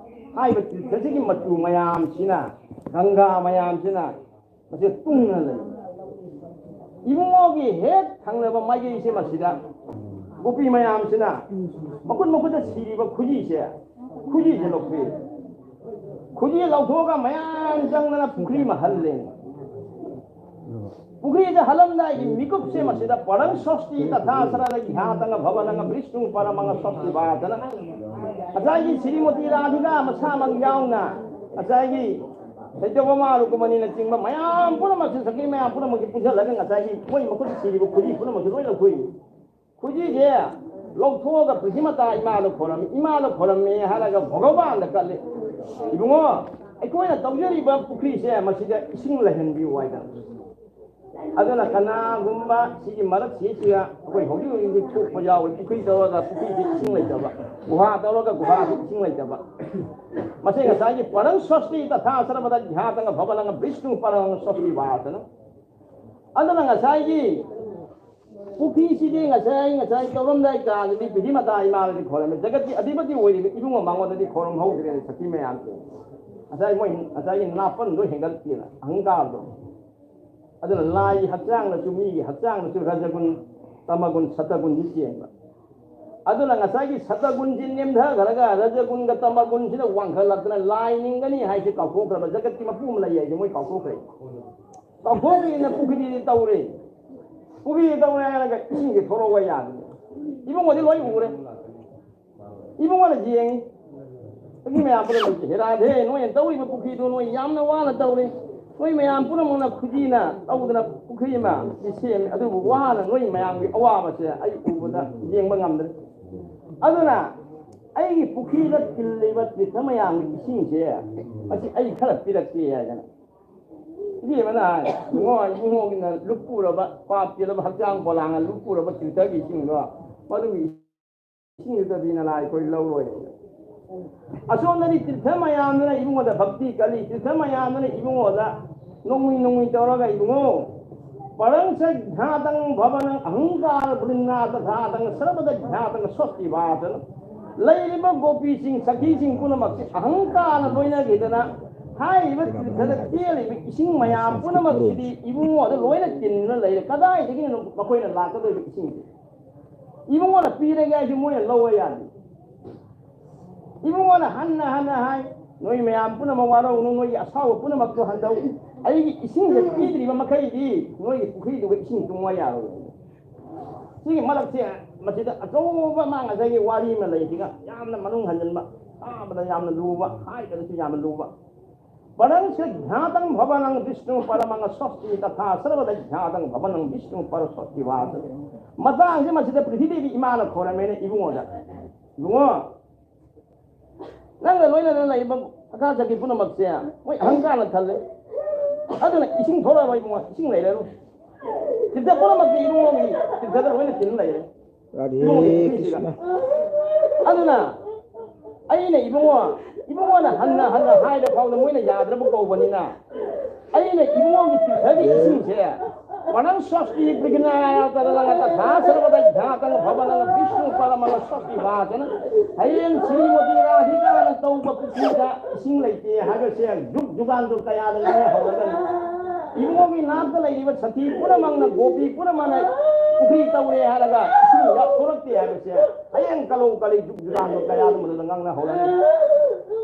ꯍꯥꯏꯕ ꯇꯤꯔꯊꯁꯤꯒꯤ ꯃꯆꯨ ꯃꯌꯥꯝꯁꯤꯅ, ꯒꯪꯒꯥ ꯃꯌꯥꯝꯁꯤꯅ ꯃꯁꯤ ꯇꯨꯡꯅ ꯂꯩ꯫ ꯏꯕꯨꯡꯉꯣꯒꯤ ꯍꯦꯛ ꯊꯪꯅꯕ ꯃꯥꯏꯀꯩꯁꯦ ꯃꯁꯤꯗ ꯒꯣꯄꯤ ꯃꯌꯥꯝꯁꯤꯅ ꯃꯈꯨꯠ ꯃꯈꯨꯠꯇ ꯁꯤꯔꯤꯕ ꯈꯨꯖꯤꯁꯦ, ꯈꯨꯖꯤꯁꯦ ꯂꯧꯊꯣꯛꯏ꯫ ꯈꯨꯖꯤ ꯂꯧꯊꯣꯛꯑꯒ ꯃꯌꯥꯝ ꯆꯪꯗꯅ ꯄꯨꯈ꯭ꯔꯤ ꯑꯃ ꯍꯜꯂꯦ꯫ ꯄꯨꯈ꯭ꯔꯤꯗ ꯍꯜꯂꯝꯗꯥꯏꯒꯤ ꯃꯤꯀꯨꯞꯁꯦ ꯃꯁꯤꯗ "ꯄꯔꯪ ꯁꯣꯁꯇꯤ ꯇꯊꯥ ꯁꯔꯗ ꯒ꯭ꯌꯥꯇꯪ ꯚꯕꯅꯪ ꯕ꯭ꯔꯤꯁꯇꯨꯡ ꯄꯔꯃꯪ ꯁꯣꯁꯇꯤ ꯚꯥꯇꯅ", ꯉꯁꯥꯏꯒꯤ ꯁ꯭ꯔꯤꯃꯇꯤ ꯔꯥꯙꯤꯀꯥ ꯃꯁꯥꯃꯛ ꯌꯥꯎꯅ, ꯉꯁꯥꯏꯒꯤ ꯁꯩꯇꯕꯃꯥ ꯔꯨꯀꯨꯃꯅꯤꯅꯆꯤꯡꯕ ꯃꯌꯥꯝ ꯄꯨꯝꯅꯃꯛꯁꯦ, ꯁꯈꯤ ꯃꯌꯥꯝ ꯄꯨꯝꯅꯃꯛꯁꯦ ꯄꯨꯟꯁꯤꯜꯂꯒ ꯉꯁꯥꯏꯒꯤ ꯃꯣꯏ ꯃꯈꯨꯠꯇ ꯁꯤꯔꯤꯕ ꯈꯨꯖꯤ ꯄꯨꯝꯅꯃꯛꯁꯦ ꯂꯣꯏ ꯂꯧꯊꯣꯛꯏ꯫ ꯈꯨꯖꯤꯁꯦ ꯂꯧꯊꯣꯛꯑꯒ ꯄ꯭ꯔꯤꯊꯤꯃꯇꯥ ꯏꯃꯥꯗ ꯈꯣꯏꯔꯝꯃꯤ, ꯏꯃꯥꯗ ꯈꯣꯏꯔꯝꯃꯦ ꯍꯥꯏꯔꯒ ꯚꯒꯋꯥꯟꯗ ꯀꯠꯂꯤ꯫ ꯏꯕꯨꯡꯉꯣ, ꯑꯩꯈꯣꯏꯅ ꯇꯧꯖꯔꯤꯕ ꯄꯨꯈ꯭ꯔꯤꯁꯦ ꯃꯁꯤꯗ ꯏꯁꯤꯡ ꯂꯩꯍꯟꯕꯤꯌꯨ ꯍꯥꯏꯗꯅ꯫ ꯑꯗꯨꯅ ꯀꯅꯥꯒꯨꯝꯕ ꯁꯤꯒꯤ ꯃꯔꯛꯁꯤꯗ ꯑꯩꯈꯣꯏ ꯍꯧꯖꯤꯛ ꯍꯧꯖꯤꯛ ꯊꯣꯛꯄ ꯌꯥꯎꯋꯤ, ꯄꯨꯈ꯭ꯔꯤ ꯇꯧꯔꯒ ꯄꯨꯈ꯭ꯔꯤꯁꯤ ꯏꯁꯤꯡ ꯂꯩꯇꯕ, ꯒꯨꯍꯥ ꯇꯧꯔꯒ ꯒꯨꯍꯥꯁꯤ ꯏꯁꯤꯡ ꯂꯩꯇꯕ꯫ ꯃꯁꯤ ꯉꯁꯥꯏꯒꯤ "ꯄꯔꯪ ꯁ꯭ꯋꯁꯇꯤ ꯇꯊꯥ ꯁꯔꯕꯗ ꯙ꯭ꯌꯥꯇꯪ ꯚꯕꯅꯪ ꯕ꯭ꯔꯤꯁꯅꯨ ꯄꯔꯪ ꯁ꯭ꯋꯁꯇꯤ ꯚꯥꯇꯅ"꯫ ꯑꯗꯨꯅ ꯉꯁꯥꯏꯒꯤ ꯄꯨꯈ꯭ꯔꯤꯁꯤꯗꯤ ꯉꯁꯥꯏ, ꯉꯁꯥꯏ ꯇꯧꯔꯝꯗꯥꯏ ꯀꯥꯟꯗꯗꯤ ꯄ꯭ꯔꯤꯊꯤꯃꯇꯥ ꯏꯃꯥꯗꯗꯤ ꯈꯣꯏꯔꯝꯃꯤ, ꯖꯒꯠꯀꯤ ꯑꯙꯤꯄꯇꯤ ꯑꯣꯏꯔꯤꯕ ꯏꯕꯨꯡꯉꯣ ꯃꯉꯣꯟꯗꯗꯤ ꯈꯣꯏꯔꯝꯍꯧꯗ꯭ꯔꯦꯅ ꯁꯛꯇꯤ ꯃꯌꯥꯝꯁꯦ꯫ ꯉꯁꯥꯏ ꯃꯣꯏ ꯉꯁꯥꯏꯒꯤ ꯅꯥꯄꯟꯗꯣ ꯍꯦꯟꯒꯠꯇꯦꯅ, ꯑꯍꯪꯀꯥꯔꯗꯣ꯫ ꯑꯗꯨꯅ ꯂꯥꯏꯒꯤ ꯍꯛꯆꯥꯡꯗꯁꯨ, ꯃꯤꯒꯤ ꯍꯛꯆꯥꯡꯗꯁꯨ ꯔꯖꯒꯨꯟ, ꯇꯃꯒꯨꯟ, ꯁꯇꯒꯨꯟꯁꯤ ꯆꯦꯟꯕ꯫ ꯑꯗꯨꯅ ꯉꯁꯥꯏꯒꯤ ꯁꯇꯒꯨꯟꯁꯤ ꯅꯦꯝꯊꯈ꯭ꯔꯒ ꯔꯖꯒꯨꯟꯒ ꯇꯃꯒꯨꯟꯁꯤꯅ ꯋꯥꯡꯈꯠꯂꯛꯇꯅ ꯂꯥꯏ ꯅꯤꯡꯒꯅꯤ ꯍꯥꯏꯁꯦ ꯀꯥꯎꯊꯣꯛꯈ꯭ꯔꯕ, ꯖꯒꯠꯀꯤ ꯃꯄꯨ ꯑꯃ ꯂꯩ ꯍꯥꯏꯁꯦ ꯃꯣꯏ ꯀꯥꯎꯊꯣꯛꯈ꯭ꯔꯦ꯫ ꯀꯥꯎꯊꯣꯛꯈ꯭ꯔꯦꯅ ꯄꯨꯈ꯭ꯔꯤꯗꯤ ꯇꯧꯔꯦ꯫ ꯄꯨꯈ꯭ꯔꯤꯗꯤ ꯇꯧꯔꯦ ꯍꯥꯏꯔꯒ ꯏꯁꯤꯡꯁꯦ ꯊꯣꯔꯛꯑꯣ ꯌꯥꯗꯦ꯫ ꯏꯕꯨꯡꯉꯣꯗꯤ ꯂꯣꯏ ꯎꯔꯦ꯫ ꯏꯕꯨꯡꯉꯣꯅ ꯌꯦꯡꯉꯤ꯫ ꯑꯗꯨ ꯃꯌꯥꯝ ꯄꯨꯝꯅꯃꯛ, "ꯍꯦꯔꯥꯗꯦ, ꯅꯣꯏꯅ ꯇꯧꯔꯤꯕ ꯄꯨꯈ꯭ꯔꯤꯗꯨ ꯅꯣꯏ ꯌꯥꯝꯅ ꯋꯥꯅ ꯇꯧꯔꯦ꯫ ꯅꯣꯏ ꯃꯌꯥꯝ ꯄꯨꯝꯅꯃꯛꯅ ꯈꯨꯖꯤꯅ ꯇꯧꯗꯅ ꯄꯨꯈ꯭ꯔꯤ ꯑꯃ ꯁꯦꯝꯃꯤ꯫ ꯑꯗꯨꯕꯨ ꯋꯥꯅ ꯅꯣꯏ ꯃꯌꯥꯝꯒꯤ ꯑꯋꯥꯕꯁꯦ ꯑꯩ ꯎꯕꯗ ꯌꯦꯡꯕ ꯉꯝꯗ꯭ꯔꯦ꯫ ꯑꯗꯨꯅ ꯑꯩꯒꯤ ꯄꯨꯈ꯭ꯔꯤꯗ ꯇꯤꯜꯂꯤꯕ ꯇꯤꯔꯊ ꯃꯌꯥꯝꯒꯤ ꯏꯁꯤꯡꯁꯦ ꯃꯁꯤ ꯑꯩ ꯈꯔ ꯄꯤꯔꯛꯀꯦ" ꯍꯥꯏꯗꯅ꯫ ꯏꯕꯦꯝꯃꯅ ꯍꯥꯏ, "ꯏꯕꯨꯡꯉꯣ, ꯏꯕꯨꯡꯉꯣꯒꯤꯅ ꯂꯨꯞꯄꯨꯔꯕ, ꯄꯥꯞ ꯆꯦꯜꯂꯕ ꯍꯛꯆꯥꯡ ꯄꯣꯂꯥꯡꯅ ꯂꯨꯞꯄꯨꯔꯕ ꯇꯤꯔꯊꯒꯤ ꯏꯁꯤꯡꯗꯣ, ꯃꯗꯨꯒꯤ ꯏꯁꯤꯡꯗꯨꯗꯗꯤ ꯅꯅꯥ ꯑꯩꯈꯣꯏ ꯂꯧꯔꯣꯏ"꯫ ꯑꯁꯣꯝꯗꯗꯤ ꯇꯤꯔꯊ ꯃꯌꯥꯝꯗꯨꯅ ꯏꯕꯨꯡꯉꯣꯗ ꯚꯛꯇꯤ ꯀꯜꯂꯤ, ꯇꯤꯔꯊ ꯃꯌꯥꯝꯗꯨꯅ ꯏꯕꯨꯡꯉꯣꯗ ꯅꯣꯡꯃꯩ ꯅꯣꯡꯃꯩ ꯇꯧꯔꯒ, "ꯏꯕꯨꯡꯉꯣ, ꯄꯔꯪ ꯁ ꯙ꯭ꯌꯥꯇꯪ ꯚꯕꯅꯪ ꯑꯍꯪꯀꯥꯔ ꯕ꯭ꯔꯤꯟꯅꯥ ꯇꯊꯥꯇꯪ ꯁꯔꯕꯗ ꯙ꯭ꯌꯥꯇꯪ ꯁꯣꯁꯇꯤ ꯚꯥꯇꯅ"꯫ ꯂꯩꯔꯤꯕ ꯒꯣꯄꯤꯁꯤꯡ, ꯁꯈꯤꯁꯤꯡ ꯄꯨꯝꯅꯃꯛꯁꯤ ꯑꯍꯪꯀꯥꯔꯅ ꯂꯣꯏꯅꯈꯤꯗꯅ, ꯍꯥꯏꯔꯤꯕ ꯇꯤꯔꯊꯗ ꯆꯦꯜꯂꯤꯕ ꯏꯁꯤꯡ ꯃꯌꯥꯝ ꯄꯨꯝꯅꯃꯛꯁꯤꯗꯤ ꯏꯕꯨꯡꯉꯣꯗ ꯂꯣꯏꯅ ꯇꯤꯟꯗꯨꯅ ꯂꯩꯔꯦ꯫ ꯀꯗꯥꯏꯗꯒꯤꯅꯣ ꯃꯈꯣꯏꯅ ꯂꯥꯛꯀꯗꯧꯔꯤꯕ ꯏꯁꯤꯡꯁꯦ? ꯏꯕꯨꯡꯉꯣꯅ ꯄꯤꯔꯒꯦ ꯍꯥꯏꯁꯤ ꯃꯣꯏꯅ ꯂꯧꯕ ꯌꯥꯗꯦ꯫ ꯏꯕꯨꯡꯉꯣꯅ ꯍꯟꯅ ꯍꯟꯅ ꯍꯥꯏ, "ꯅꯣꯏ ꯃꯌꯥꯝ ꯄꯨꯝꯅꯃꯛ ꯋꯥꯔꯧꯅꯨ, ꯅꯣꯏꯒꯤ ꯑꯁꯥꯎꯕ ꯄꯨꯝꯅꯃꯛꯇꯨ ꯍꯟꯗꯧ, ꯑꯩꯒꯤ ꯏꯁꯤꯡꯁꯦ ꯄꯤꯗ꯭ꯔꯤꯕ ꯃꯈꯩꯗꯤ ꯅꯣꯏꯒꯤ ꯄꯨꯈ꯭ꯔꯤꯗꯨꯒ ꯏꯁꯤꯡ ꯇꯨꯡꯉ ꯌꯥꯔꯣꯏ꯫ ꯁꯤꯒꯤ ꯃꯔꯛꯁꯦ ꯃꯁꯤꯗ ꯑꯆꯧꯕ ꯃꯥ ꯉꯁꯥꯏꯒꯤ ꯋꯥꯔꯤ ꯑꯃ ꯂꯩꯁꯤꯒ ꯌꯥꯝꯅ ꯃꯅꯨꯡ ꯍꯟꯖꯤꯟꯕ, ꯇꯥꯕꯗ ꯌꯥꯝꯅ ꯂꯨꯕ, ꯍꯥꯏꯕꯗꯁꯨ ꯌꯥꯝꯅ ꯂꯨꯕ꯫ ꯄꯔꯪ ꯁ꯭ꯔꯤꯒ꯭ꯌꯥꯇꯪ ꯚꯕꯅꯪ ꯚꯤꯁ꯭ꯅꯨ ꯄꯔꯃꯪ ꯁ꯭ꯋꯁꯇꯤ ꯇꯊꯥ ꯁꯔ꯭ꯕꯗ ꯒ꯭ꯌꯥꯇꯪ ꯚꯕꯅꯪ ꯚꯤꯁ꯭ꯅꯨ ꯄꯔ ꯁ꯭ꯋꯁꯇꯤ ꯚꯥꯁ꯫ ꯃꯇꯥꯡꯁꯦ ꯃꯁꯤꯗ ꯄ꯭ꯔꯤꯊꯤꯕꯤꯒꯤ ꯏꯃꯥꯅ ꯈꯣꯏꯔꯝꯃꯦꯅ ꯏꯕꯨꯡꯉꯣꯗ, "ꯏꯕꯨꯡꯉꯣ, ꯅꯪꯒ ꯂꯣꯏꯅꯅ ꯂꯩꯕ ꯁꯈꯥ ꯁꯈꯤ ꯄꯨꯝꯅꯃꯛꯁꯦ ꯃꯣꯏ ꯑꯍꯪꯀꯥꯔꯅ ꯊꯜꯂꯦ꯫ ꯑꯗꯨꯅ ꯏꯁꯤꯡ ꯊꯣꯛꯂꯛꯑꯔꯣꯏ ꯏꯕꯨꯡꯉꯣ, ꯏꯁꯤꯡ ꯂꯩꯔꯔꯣꯏ꯫ ꯇꯤꯔꯊ ꯄꯨꯝꯅꯃꯛꯇꯤ ꯏꯕꯨꯡꯉꯣꯒꯤ ꯇꯤꯔꯊꯗ ꯂꯣꯏꯅ ꯇꯤꯟ ꯂꯩꯔꯦ꯫ ꯏꯕꯨꯡꯉꯣꯒꯤ ꯄꯨꯈ꯭ꯔꯤꯁꯤꯗ꯫ ꯑꯗꯨꯅ ꯑꯩꯅ ꯏꯕꯨꯡꯉꯣ, ꯏꯕꯨꯡꯉꯣꯅ ꯍꯟꯅ ꯍꯟꯅ ꯍꯥꯏꯔ ꯐꯥꯎꯗ ꯃꯣꯏꯅ ꯌꯥꯗ꯭ꯔꯕ ꯀꯧꯕꯅꯤꯅ ꯑꯩꯅ ꯏꯕꯨꯡꯉꯣꯒꯤ ꯇꯤꯔꯊꯒꯤ ꯏꯁꯤꯡꯁꯦ ꯃꯅꯪ ꯁ꯭ꯋꯁꯇꯤ ꯄ꯭ꯔꯤꯒꯅꯥꯌꯥ ꯇꯗꯂꯪ ꯇꯊꯥ ꯁꯔ꯭ꯕꯗ ꯒ꯭ꯌꯥꯇꯪ ꯚꯕꯅꯪ ꯚꯤꯁ꯭ꯅꯨ ꯄꯔꯃꯪ ꯁ꯭ꯋꯁꯇꯤ ꯚꯥꯁꯅ ꯍꯌꯦꯡ ꯁ꯭ꯔꯤꯃꯇꯤ ꯔꯥꯙꯤꯀꯥꯅ ꯇꯧꯕ ꯄꯨꯈ꯭ꯔꯤꯗ ꯏꯁꯤꯡ ꯂꯩꯇꯦ ꯍꯥꯏꯕꯁꯦ ꯖꯨꯛ ꯖꯨꯒꯥꯟꯗꯣ ꯀꯌꯥꯗ ꯉꯥꯡꯅꯍꯧꯔꯒꯅꯤ꯫ ꯏꯕꯨꯡꯉꯣꯒꯤ ꯅꯥꯛꯇ ꯂꯩꯔꯤꯕ ꯁꯈꯤ ꯄꯨꯝꯅꯃꯛꯅ, ꯒꯣꯄꯤ ꯄꯨꯝꯅꯃꯛꯅ ꯄꯨꯈ꯭ꯔꯤ ꯇꯧꯔꯦ ꯍꯥꯏꯔꯒ ꯏꯁꯤꯡ ꯊꯣꯛꯂꯛꯇꯦ ꯍꯥꯏꯕꯁꯦ ꯍꯌꯦꯡ ꯀꯂꯧ ꯀꯂꯤ ꯖꯨꯛ ꯖꯨꯒꯥꯟꯗꯣ ꯀꯌꯥꯗ ꯃꯗꯨꯗ ꯉꯥꯡꯅꯍꯧꯔꯅꯤ꯫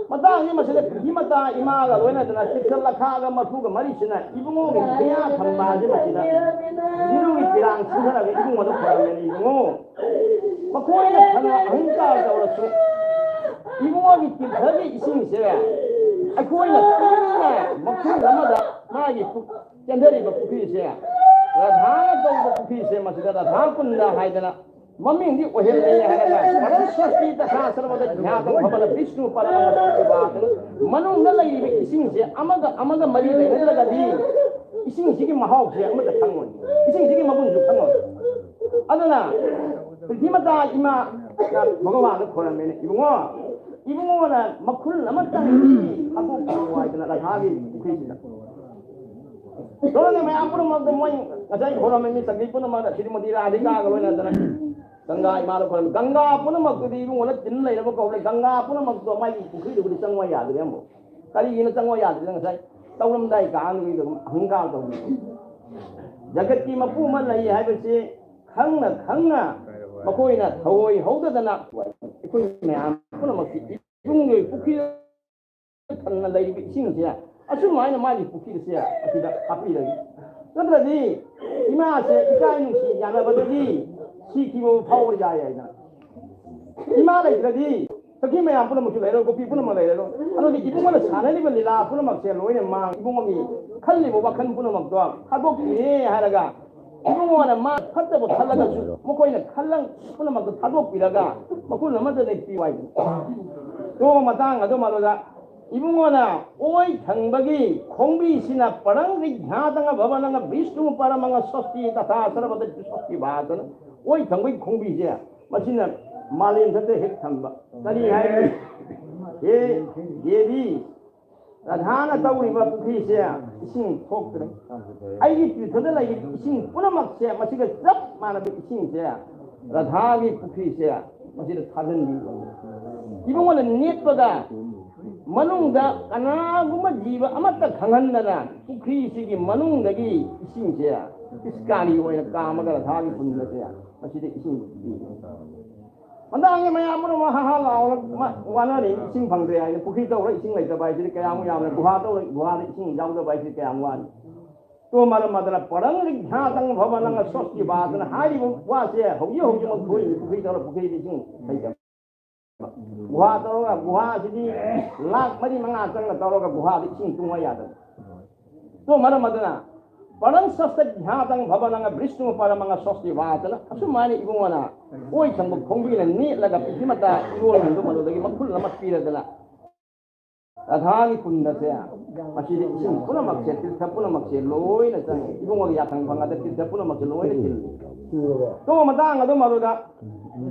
ꯃꯇꯥꯡꯁꯤ ꯃꯁꯤꯗ ꯄ꯭ꯔꯤꯊꯤꯃꯇꯥ ꯏꯃꯥꯒ ꯂꯣꯏꯅꯗꯅ ꯆꯤꯛꯀ ꯂꯈꯥꯒ ꯃꯔꯐꯨꯒ ꯃꯔꯤꯁꯤꯅ ꯏꯕꯨꯡꯉꯣꯒꯤ ꯃꯌꯥ ꯊꯝꯕꯥꯁꯤ ꯃꯁꯤꯗ ꯏꯕꯨꯡꯒꯤ ꯄꯤꯔꯥꯡ ꯁꯤꯟꯊꯔꯒ ꯏꯕꯨꯡꯉꯣꯗ ꯈꯣꯏꯔꯝꯃꯦꯅ ꯏꯕꯨꯡꯉꯣ꯫ ꯃꯈꯣꯏꯅ ꯐꯅ ꯑꯍꯪꯀꯥꯔ ꯇꯧꯔꯁꯨ ꯏꯕꯨꯡꯉꯣꯒꯤ ꯇꯤꯔꯊꯒꯤ ꯏꯁꯤꯡꯁꯦ ꯑꯩꯈꯣꯏꯅ ꯄꯨꯟꯅ ꯃꯐꯝ ꯑꯃꯗ ꯃꯥꯒꯤ ꯄꯨ-, ꯆꯦꯟꯊꯔꯤꯕ ꯄꯨꯈ꯭ꯔꯤꯁꯦ, ꯔꯥꯙꯥꯅ ꯀꯧꯕ ꯄꯨꯈ꯭ꯔꯤꯁꯦ, ꯃꯁꯤꯗ ꯔꯥꯙꯥ ꯀꯨꯟꯗ ꯍꯥꯏꯗꯅ ꯃꯃꯤꯡꯗꯤ ꯑꯣꯏꯍꯜꯂꯦ ꯍꯥꯏꯔꯒ ꯄꯔꯝ ꯁ꯭ꯋꯁꯇꯤ ꯇꯊꯥ ꯁꯔ꯭ꯕꯗ ꯒ꯭ꯌꯥꯇꯪ ꯚꯕꯅꯪ ꯚꯤꯁ꯭ꯅꯨ ꯄꯔꯃꯪ ꯁ꯭ꯋꯁꯇꯤ ꯚꯥꯁꯅ ꯃꯅꯨꯡꯗ ꯂꯩꯔꯤꯕ ꯏꯁꯤꯡꯁꯦ ꯑꯃꯒ ꯑꯃꯒ ꯃꯔꯤ ꯂꯩꯅꯗ꯭ꯔꯒꯗꯤ ꯏꯁꯤꯡꯁꯤꯒꯤ ꯃꯍꯥꯎꯁꯦ ꯑꯃꯠꯇ ꯈꯪꯉꯣꯏ, ꯏꯁꯤꯡꯁꯤꯒꯤ ꯃꯒꯨꯟꯁꯨ ꯈꯪꯉꯣꯏ꯫ ꯑꯗꯨꯅ ꯄ꯭ꯔꯤꯊꯤꯃꯇꯥ ꯏꯃꯥ ꯚꯒꯋꯥꯟꯗ ꯈꯣꯏꯔꯝꯃꯦꯅ, "ꯏꯕꯨꯡꯉꯣ, ꯏꯕꯨꯡꯉꯣꯅ ꯃꯈꯨꯜ ꯑꯃꯇꯪꯗꯤ ꯍꯥꯞꯇꯣꯛꯄꯤꯌꯨ" ꯍꯥꯏꯗꯅ ꯔꯥꯙꯥꯒꯤ ꯄꯨꯈ꯭ꯔꯤꯁꯤꯗ꯫ ꯂꯣꯏꯅ ꯃꯌꯥꯝ ꯄꯨꯝꯅꯃꯛꯇ ꯃꯣꯏ ꯉꯁꯥꯏ ꯈꯣꯏꯔꯝꯃꯤ ꯃꯤ ꯁꯛꯇꯤ ꯄꯨꯝꯅꯃꯛꯇ ꯁ꯭ꯔꯤꯃꯇꯤ ꯔꯥꯙꯤꯀꯥꯒ ꯂꯣꯏꯅꯗꯅ ꯒꯪꯒꯥ ꯏꯃꯥꯗ ꯈꯣꯏꯔꯝꯃꯤ꯫ ꯒꯪꯒꯥ ꯄꯨꯝꯅꯃꯛꯇꯨꯗꯤ ꯏꯕꯨꯡꯉꯣꯅ ꯇꯤꯟ ꯂꯩꯔꯕ ꯀꯧꯔꯦ꯫ ꯒꯪꯒꯥ ꯄꯨꯝꯅꯃꯛꯇꯣ ꯃꯥꯒꯤ ꯄꯨꯈ꯭ꯔꯤꯗꯨꯕꯨꯗꯤ ꯆꯪꯕ ꯌꯥꯗ꯭ꯔꯦ ꯑꯃꯨꯛ꯫ ꯀꯔꯤꯒꯤꯅ ꯆꯪꯕ ꯌꯥꯗ꯭ꯔꯤꯅꯣ? ꯉꯁꯥꯏ ꯇꯧꯔꯝꯗꯥꯏ ꯀꯥꯟꯗꯨꯒꯤꯗ ꯑꯗꯨꯝ ꯑꯍꯪꯀꯥꯔ ꯇꯧꯕꯤꯕ꯫ ꯖꯒꯠꯀꯤ ꯃꯄꯨ ꯑꯃ ꯂꯩ ꯍꯥꯏꯕꯁꯤ ꯈꯪꯅ ꯈꯪꯅ ꯃꯈꯣꯏꯅ ꯊꯑꯣꯏ ꯍꯧꯗꯗꯅ ꯑꯩꯈꯣꯏ ꯃꯌꯥꯝ ꯄꯨꯝꯅꯃꯛꯀꯤ ꯏꯕꯨꯡꯒꯤ ꯄꯨꯈ꯭ꯔꯤꯗ ꯊꯟꯅ ꯂꯩꯔꯤꯕ ꯏꯁꯤꯡꯁꯦ ꯑꯁꯨꯝ ꯍꯥꯏꯅ ꯃꯥꯒꯤ ꯄꯨꯈ꯭ꯔꯤꯁꯦ ꯑꯁꯤꯗ ꯍꯥꯞꯄꯤꯔꯒꯦ꯫ ꯅꯠꯇ꯭ꯔꯗꯤ ꯏꯃꯥꯁꯦ ꯏꯀꯥꯏ ꯅꯨꯡꯁꯤ ꯌꯥꯅꯕꯗꯒꯤ ꯁꯤꯈꯤꯕ ꯐꯥꯎꯕ ꯌꯥꯏ ꯍꯥꯏꯅ꯫ ꯏꯃꯥ ꯂꯩꯇ꯭ꯔꯗꯤ ꯁꯈꯤ ꯃꯌꯥꯝ ꯄꯨꯝꯅꯃꯛꯁꯨ ꯂꯩꯔꯣꯏ, ꯒꯣꯄꯤ ꯄꯨꯝꯅꯃꯛ ꯂꯩꯔꯔꯣꯏ꯫ ꯑꯗꯨꯗꯤ ꯏꯕꯨꯡꯉꯣꯅ ꯁꯥꯟꯅꯔꯤꯕ ꯂꯤꯂꯥ ꯄꯨꯝꯅꯃꯛꯁꯦ ꯂꯣꯏꯅ ꯃꯥꯡ, ꯏꯕꯨꯡꯉꯣꯒꯤ ꯈꯜꯂꯤꯕ ꯋꯥꯈꯜ ꯄꯨꯝꯅꯃꯛꯇꯣ ꯊꯥꯗꯣꯛꯄꯤꯔꯦ ꯍꯥꯏꯔꯒ ꯏꯕꯨꯡꯉꯣꯅ ꯃꯥ ꯐꯠꯇꯕ ꯈꯜꯂꯒꯁꯨ ꯃꯈꯣꯏꯅ ꯈꯜꯂꯪ ꯄꯨꯝꯅꯃꯛꯇꯣ ꯊꯥꯗꯣꯛꯄꯤꯔꯒ ꯃꯈꯨꯜ ꯑꯃꯗ ꯂꯦꯞꯄꯤꯌꯨ ꯍꯥꯏꯕꯅꯤ꯫ ꯇꯣ ꯃꯇꯥꯡ ꯑꯗꯨ ꯃꯗꯨꯗ ꯏꯕꯨꯡꯉꯣꯅ ꯑꯣꯏ ꯊꯪꯕꯒꯤ ꯈꯣꯡꯕꯤꯁꯤꯅ ꯄꯔꯪ ꯔꯤꯒ꯭ꯌꯥꯇꯪꯒ ꯚꯕꯅꯪꯒ ꯕꯤꯁꯅꯨ ꯄꯔꯃꯪꯒ ꯁ꯭ꯋꯁꯇꯤ ꯇꯊꯥ ꯁꯔꯕꯗ ꯁ꯭ꯋꯁꯇꯤ ꯚꯥꯇꯅ ꯑꯣꯏ ꯊꯪꯕꯒꯤ ꯈꯣꯡꯕꯤꯁꯦ ꯃꯁꯤꯅ ꯃꯥꯂꯦꯝ ꯊꯛꯇ ꯍꯦꯛ ꯊꯝꯕ꯫ ꯀꯔꯤ ꯍꯥꯏꯔꯤ? ꯍꯦ ꯗꯦꯕꯤ, ꯔꯥꯙꯥꯅ ꯇꯧꯔꯤꯕ ꯄꯨꯈ꯭ꯔꯤꯁꯦ ꯏꯁꯤꯡ ꯊꯣꯛꯇ꯭ꯔꯦ꯫ ꯑꯩꯒꯤ ꯇꯤꯔꯊꯗ ꯂꯩꯔꯤꯕ ꯏꯁꯤꯡ ꯄꯨꯝꯅꯃꯛꯁꯦ ꯃꯁꯤꯒ ꯆꯞ ꯃꯥꯟꯅꯕ ꯏꯁꯤꯡꯁꯦ ꯔꯥꯙꯥꯒꯤ ꯄꯨꯈ꯭ꯔꯤꯁꯦ ꯃꯁꯤꯗ ꯊꯥꯖꯤꯟꯕꯤꯕ꯫ ꯏꯕꯨꯡꯉꯣꯅ ꯅꯦꯠꯄꯗ ꯃꯅꯨꯡꯗ ꯀꯅꯥꯒꯨꯝꯕ ꯖꯤꯕ ꯑꯃꯠꯇ ꯈꯪꯍꯟꯗꯅ ꯄꯨꯈ꯭ꯔꯤꯁꯤꯒꯤ ꯃꯅꯨꯡꯗꯒꯤ ꯏꯁꯤꯡꯁꯦ ꯄꯤꯁꯀꯥꯔꯤ ꯑꯣꯏꯅ ꯀꯥꯝꯃꯒ ꯔꯥꯙꯥꯒꯤ ꯄꯨꯟꯕꯁꯦ ꯃꯁꯤꯗ ꯏꯁꯤꯡ ꯄꯤ꯫ ꯃꯇꯥꯡꯒꯤ ꯃꯌꯥꯝ ꯄꯨꯝꯅꯃꯛ ꯍꯥ ꯍꯥ ꯂꯥꯎꯔꯒ ꯋꯥꯅꯔꯤ, ꯏꯁꯤꯡ ꯐꯪꯗ꯭ꯔꯦ ꯍꯥꯏꯅ꯫ ꯄꯨꯈ꯭ꯔꯤ ꯇꯧꯔ ꯏꯁꯤꯡ ꯂꯩꯇꯕ ꯍꯥꯏꯁꯤꯗꯤ ꯀꯌꯥꯃꯨꯛ ꯌꯥꯝꯅ, ꯒꯨꯍꯥ ꯇꯧꯔ ꯒꯨꯍꯥꯗ ꯏꯁꯤꯡ ꯌꯥꯎꯗꯕ ꯍꯥꯏꯁꯤꯗꯤ ꯀꯌꯥꯝ ꯋꯥꯅꯤ꯫ ꯇꯣ ꯃꯔꯝ ꯑꯗꯨꯅ ꯄꯔꯪ ꯔꯤꯒ꯭ꯌꯥꯇꯪ ꯚꯕꯅꯪ ꯁ꯭ꯋꯁꯇꯤ ꯚꯥꯇꯅ ꯍꯥꯏꯔꯤꯕ ꯋꯥꯁꯦ ꯍꯧꯖꯤꯛ ꯍꯧꯖꯤꯛꯃꯛ ꯊꯣꯛꯏ꯫ ꯄꯨꯈ꯭ꯔꯤ ꯇꯧꯔ ꯄꯨꯈ꯭ꯔꯤꯗ ꯏꯁꯤꯡ ꯂꯩꯇꯕ꯫ ꯒꯨꯍꯥ ꯇꯧꯔꯒ, ꯒꯨꯍꯥꯁꯤꯗꯤ ꯂꯥꯛ ꯃꯔꯤ ꯃꯉꯥ ꯆꯪꯅ ꯇꯧꯔꯒ ꯒꯨꯍꯥꯗ ꯏꯁꯤꯡ ꯇꯨꯡꯉ ꯌꯥꯗꯕ꯫ ꯇꯣ ꯃꯔꯝ ꯑꯗꯨꯅ ꯄꯔꯪ ꯁ꯭ꯋꯁꯇ ꯒ꯭ꯌꯥꯇꯪ ꯚꯕꯅꯪꯒ ꯕꯤꯁꯅꯨ ꯄꯔꯃꯪꯒ ꯁ꯭ꯋꯁꯇꯤ ꯚꯥꯇꯅ ꯑꯁꯨꯃꯥꯏꯅ ꯏꯕꯨꯡꯉꯣꯅ ꯑꯣꯏ ꯊꯪꯕ ꯈꯣꯡꯕꯤꯅ ꯅꯦꯠꯂꯒ ꯄꯨꯈ꯭ꯔꯤ ꯃꯇꯥ ꯏꯔꯣꯜ ꯍꯟꯗꯨ ꯃꯗꯨꯗꯒꯤ ꯃꯈꯨꯜ ꯑꯃ ꯄꯤꯔꯗꯅ ꯔꯥꯙꯥꯒꯤ ꯀꯨꯟꯗꯁꯦ ꯃꯁꯤꯗ ꯏꯁꯤꯡ ꯄꯨꯝꯅꯃꯛꯁꯦ, ꯇꯤꯔꯊ ꯄꯨꯝꯅꯃꯛꯁꯦ ꯂꯣꯏꯅ ꯆꯪꯉꯦ꯫ ꯏꯕꯨꯡꯉꯣꯒꯤ ꯌꯥꯊꯪ ꯐꯪꯉꯗ ꯇꯤꯔꯊ ꯄꯨꯝꯅꯃꯛꯁꯦ ꯂꯣꯏꯅ ꯆꯤꯜꯂꯤ꯫ ꯇꯣ ꯃꯇꯥꯡ ꯑꯗꯨ ꯃꯗꯨꯗ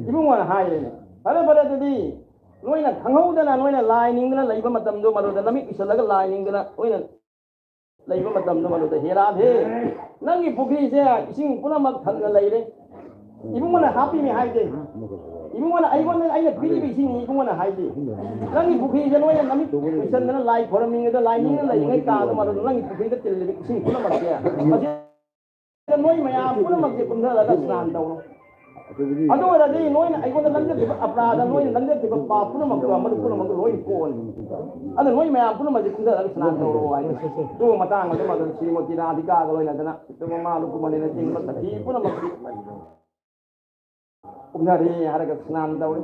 ꯏꯕꯨꯡꯉꯣꯅ ꯍꯥꯏꯔꯦꯅꯦ, "ꯐꯔꯦ, ꯐꯔꯦ, ꯑꯗꯨꯗꯤ ꯅꯣꯏꯅ ꯈꯪꯍꯧꯗꯅ ꯅꯣꯏꯅ ꯂꯥꯏ ꯅꯤꯡꯗꯅ ꯂꯩꯕ ꯃꯇꯝꯗꯣ ꯃꯗꯨꯗ ꯅꯃꯤꯠ ꯎꯏꯁꯜꯂꯒ ꯂꯥꯏ ꯅꯤꯡꯗꯅ ꯅꯣꯏꯅ ꯂꯩꯕ ꯃꯇꯝꯗꯣ ꯃꯗꯨꯗ ꯍꯦ ꯔꯥꯙꯦ, ꯅꯪꯒꯤ ꯄꯨꯈ꯭ꯔꯤꯁꯦ ꯏꯁꯤꯡ ꯄꯨꯝꯅꯃꯛ ꯊꯟꯅ ꯂꯩꯔꯦ꯫ ꯏꯕꯨꯡꯉꯣꯅ ꯍꯥꯞꯄꯤꯅꯦ ꯍꯥꯏꯗꯦ꯫ ꯏꯕꯨꯡꯉꯣꯅ ꯑꯩꯉꯣꯟꯗ ꯑꯩꯅ ꯄꯤꯔꯤꯕ ꯏꯁꯤꯡꯅꯤ ꯏꯕꯨꯡꯉꯣꯅ ꯍꯥꯏꯗꯦ꯫ ꯅꯪꯒꯤ ꯄꯨꯈ꯭ꯔꯤꯁꯦ ꯅꯣꯏꯅ ꯅꯃꯤꯠ ꯎꯏꯁꯟꯗꯅ ꯂꯥꯏ ꯈꯣꯏꯔꯝꯃꯤꯉꯩꯗ, ꯂꯥꯏ ꯅꯤꯡꯅ ꯂꯩꯔꯤꯉꯩ ꯀꯥꯗ ꯃꯗꯨꯗ ꯅꯪꯒꯤ ꯄꯨꯈ꯭ꯔꯤꯗ ꯇꯤꯜꯂꯤꯕ ꯏꯁꯤꯡ ꯄꯨꯝꯅꯃꯛꯁꯦ ꯃꯁꯤꯗ ꯅꯣꯏ ꯃꯌꯥꯝ ꯄꯨꯝꯅꯃꯛꯁꯦ ꯀꯨꯝꯊꯔꯒ ꯁ꯭ꯅꯥꯟ ꯇꯧꯔꯣ꯫ ꯑꯗꯨ ꯑꯣꯏꯔꯗꯤ ꯅꯣꯏꯅ ꯑꯩꯉꯣꯟꯗ ꯂꯪꯖꯈꯤꯕ ꯑꯄ꯭ꯔꯥꯙ, ꯅꯣꯏꯅ ꯂꯪꯖꯈꯤꯕ ꯄꯥꯞ ꯄꯨꯝꯅꯃꯛꯇꯣ, ꯃꯗꯨ ꯄꯨꯝꯅꯃꯛꯇꯣ ꯂꯣꯏ ꯀꯣꯛꯑꯅꯤ꯫ ꯑꯗꯨ ꯅꯣꯏ ꯃꯌꯥꯝ ꯄꯨꯝꯅꯃꯛꯁꯦ ꯈꯨꯟꯗꯔꯒ ꯁꯅꯥ ꯇꯧꯔꯣ ꯍꯥꯏ꯫ ꯑꯗꯨ ꯃꯇꯥꯡ ꯑꯗꯨ ꯃꯗꯨ ꯁ꯭ꯔꯤꯃꯇꯤ ꯔꯥꯙꯤꯀꯥꯒ ꯂꯣꯏꯅꯗꯅ ꯁꯤꯇ ꯃꯃꯥ ꯂꯨꯀꯨꯃꯅꯤꯅ ꯆꯤꯡꯕ ꯁꯈꯤ ꯄꯨꯝꯅꯃꯛꯀꯤ ꯎꯞꯅꯔꯤ ꯍꯥꯏꯔꯒ ꯁ꯭ꯅꯥꯟ ꯇꯧꯔꯤ꯫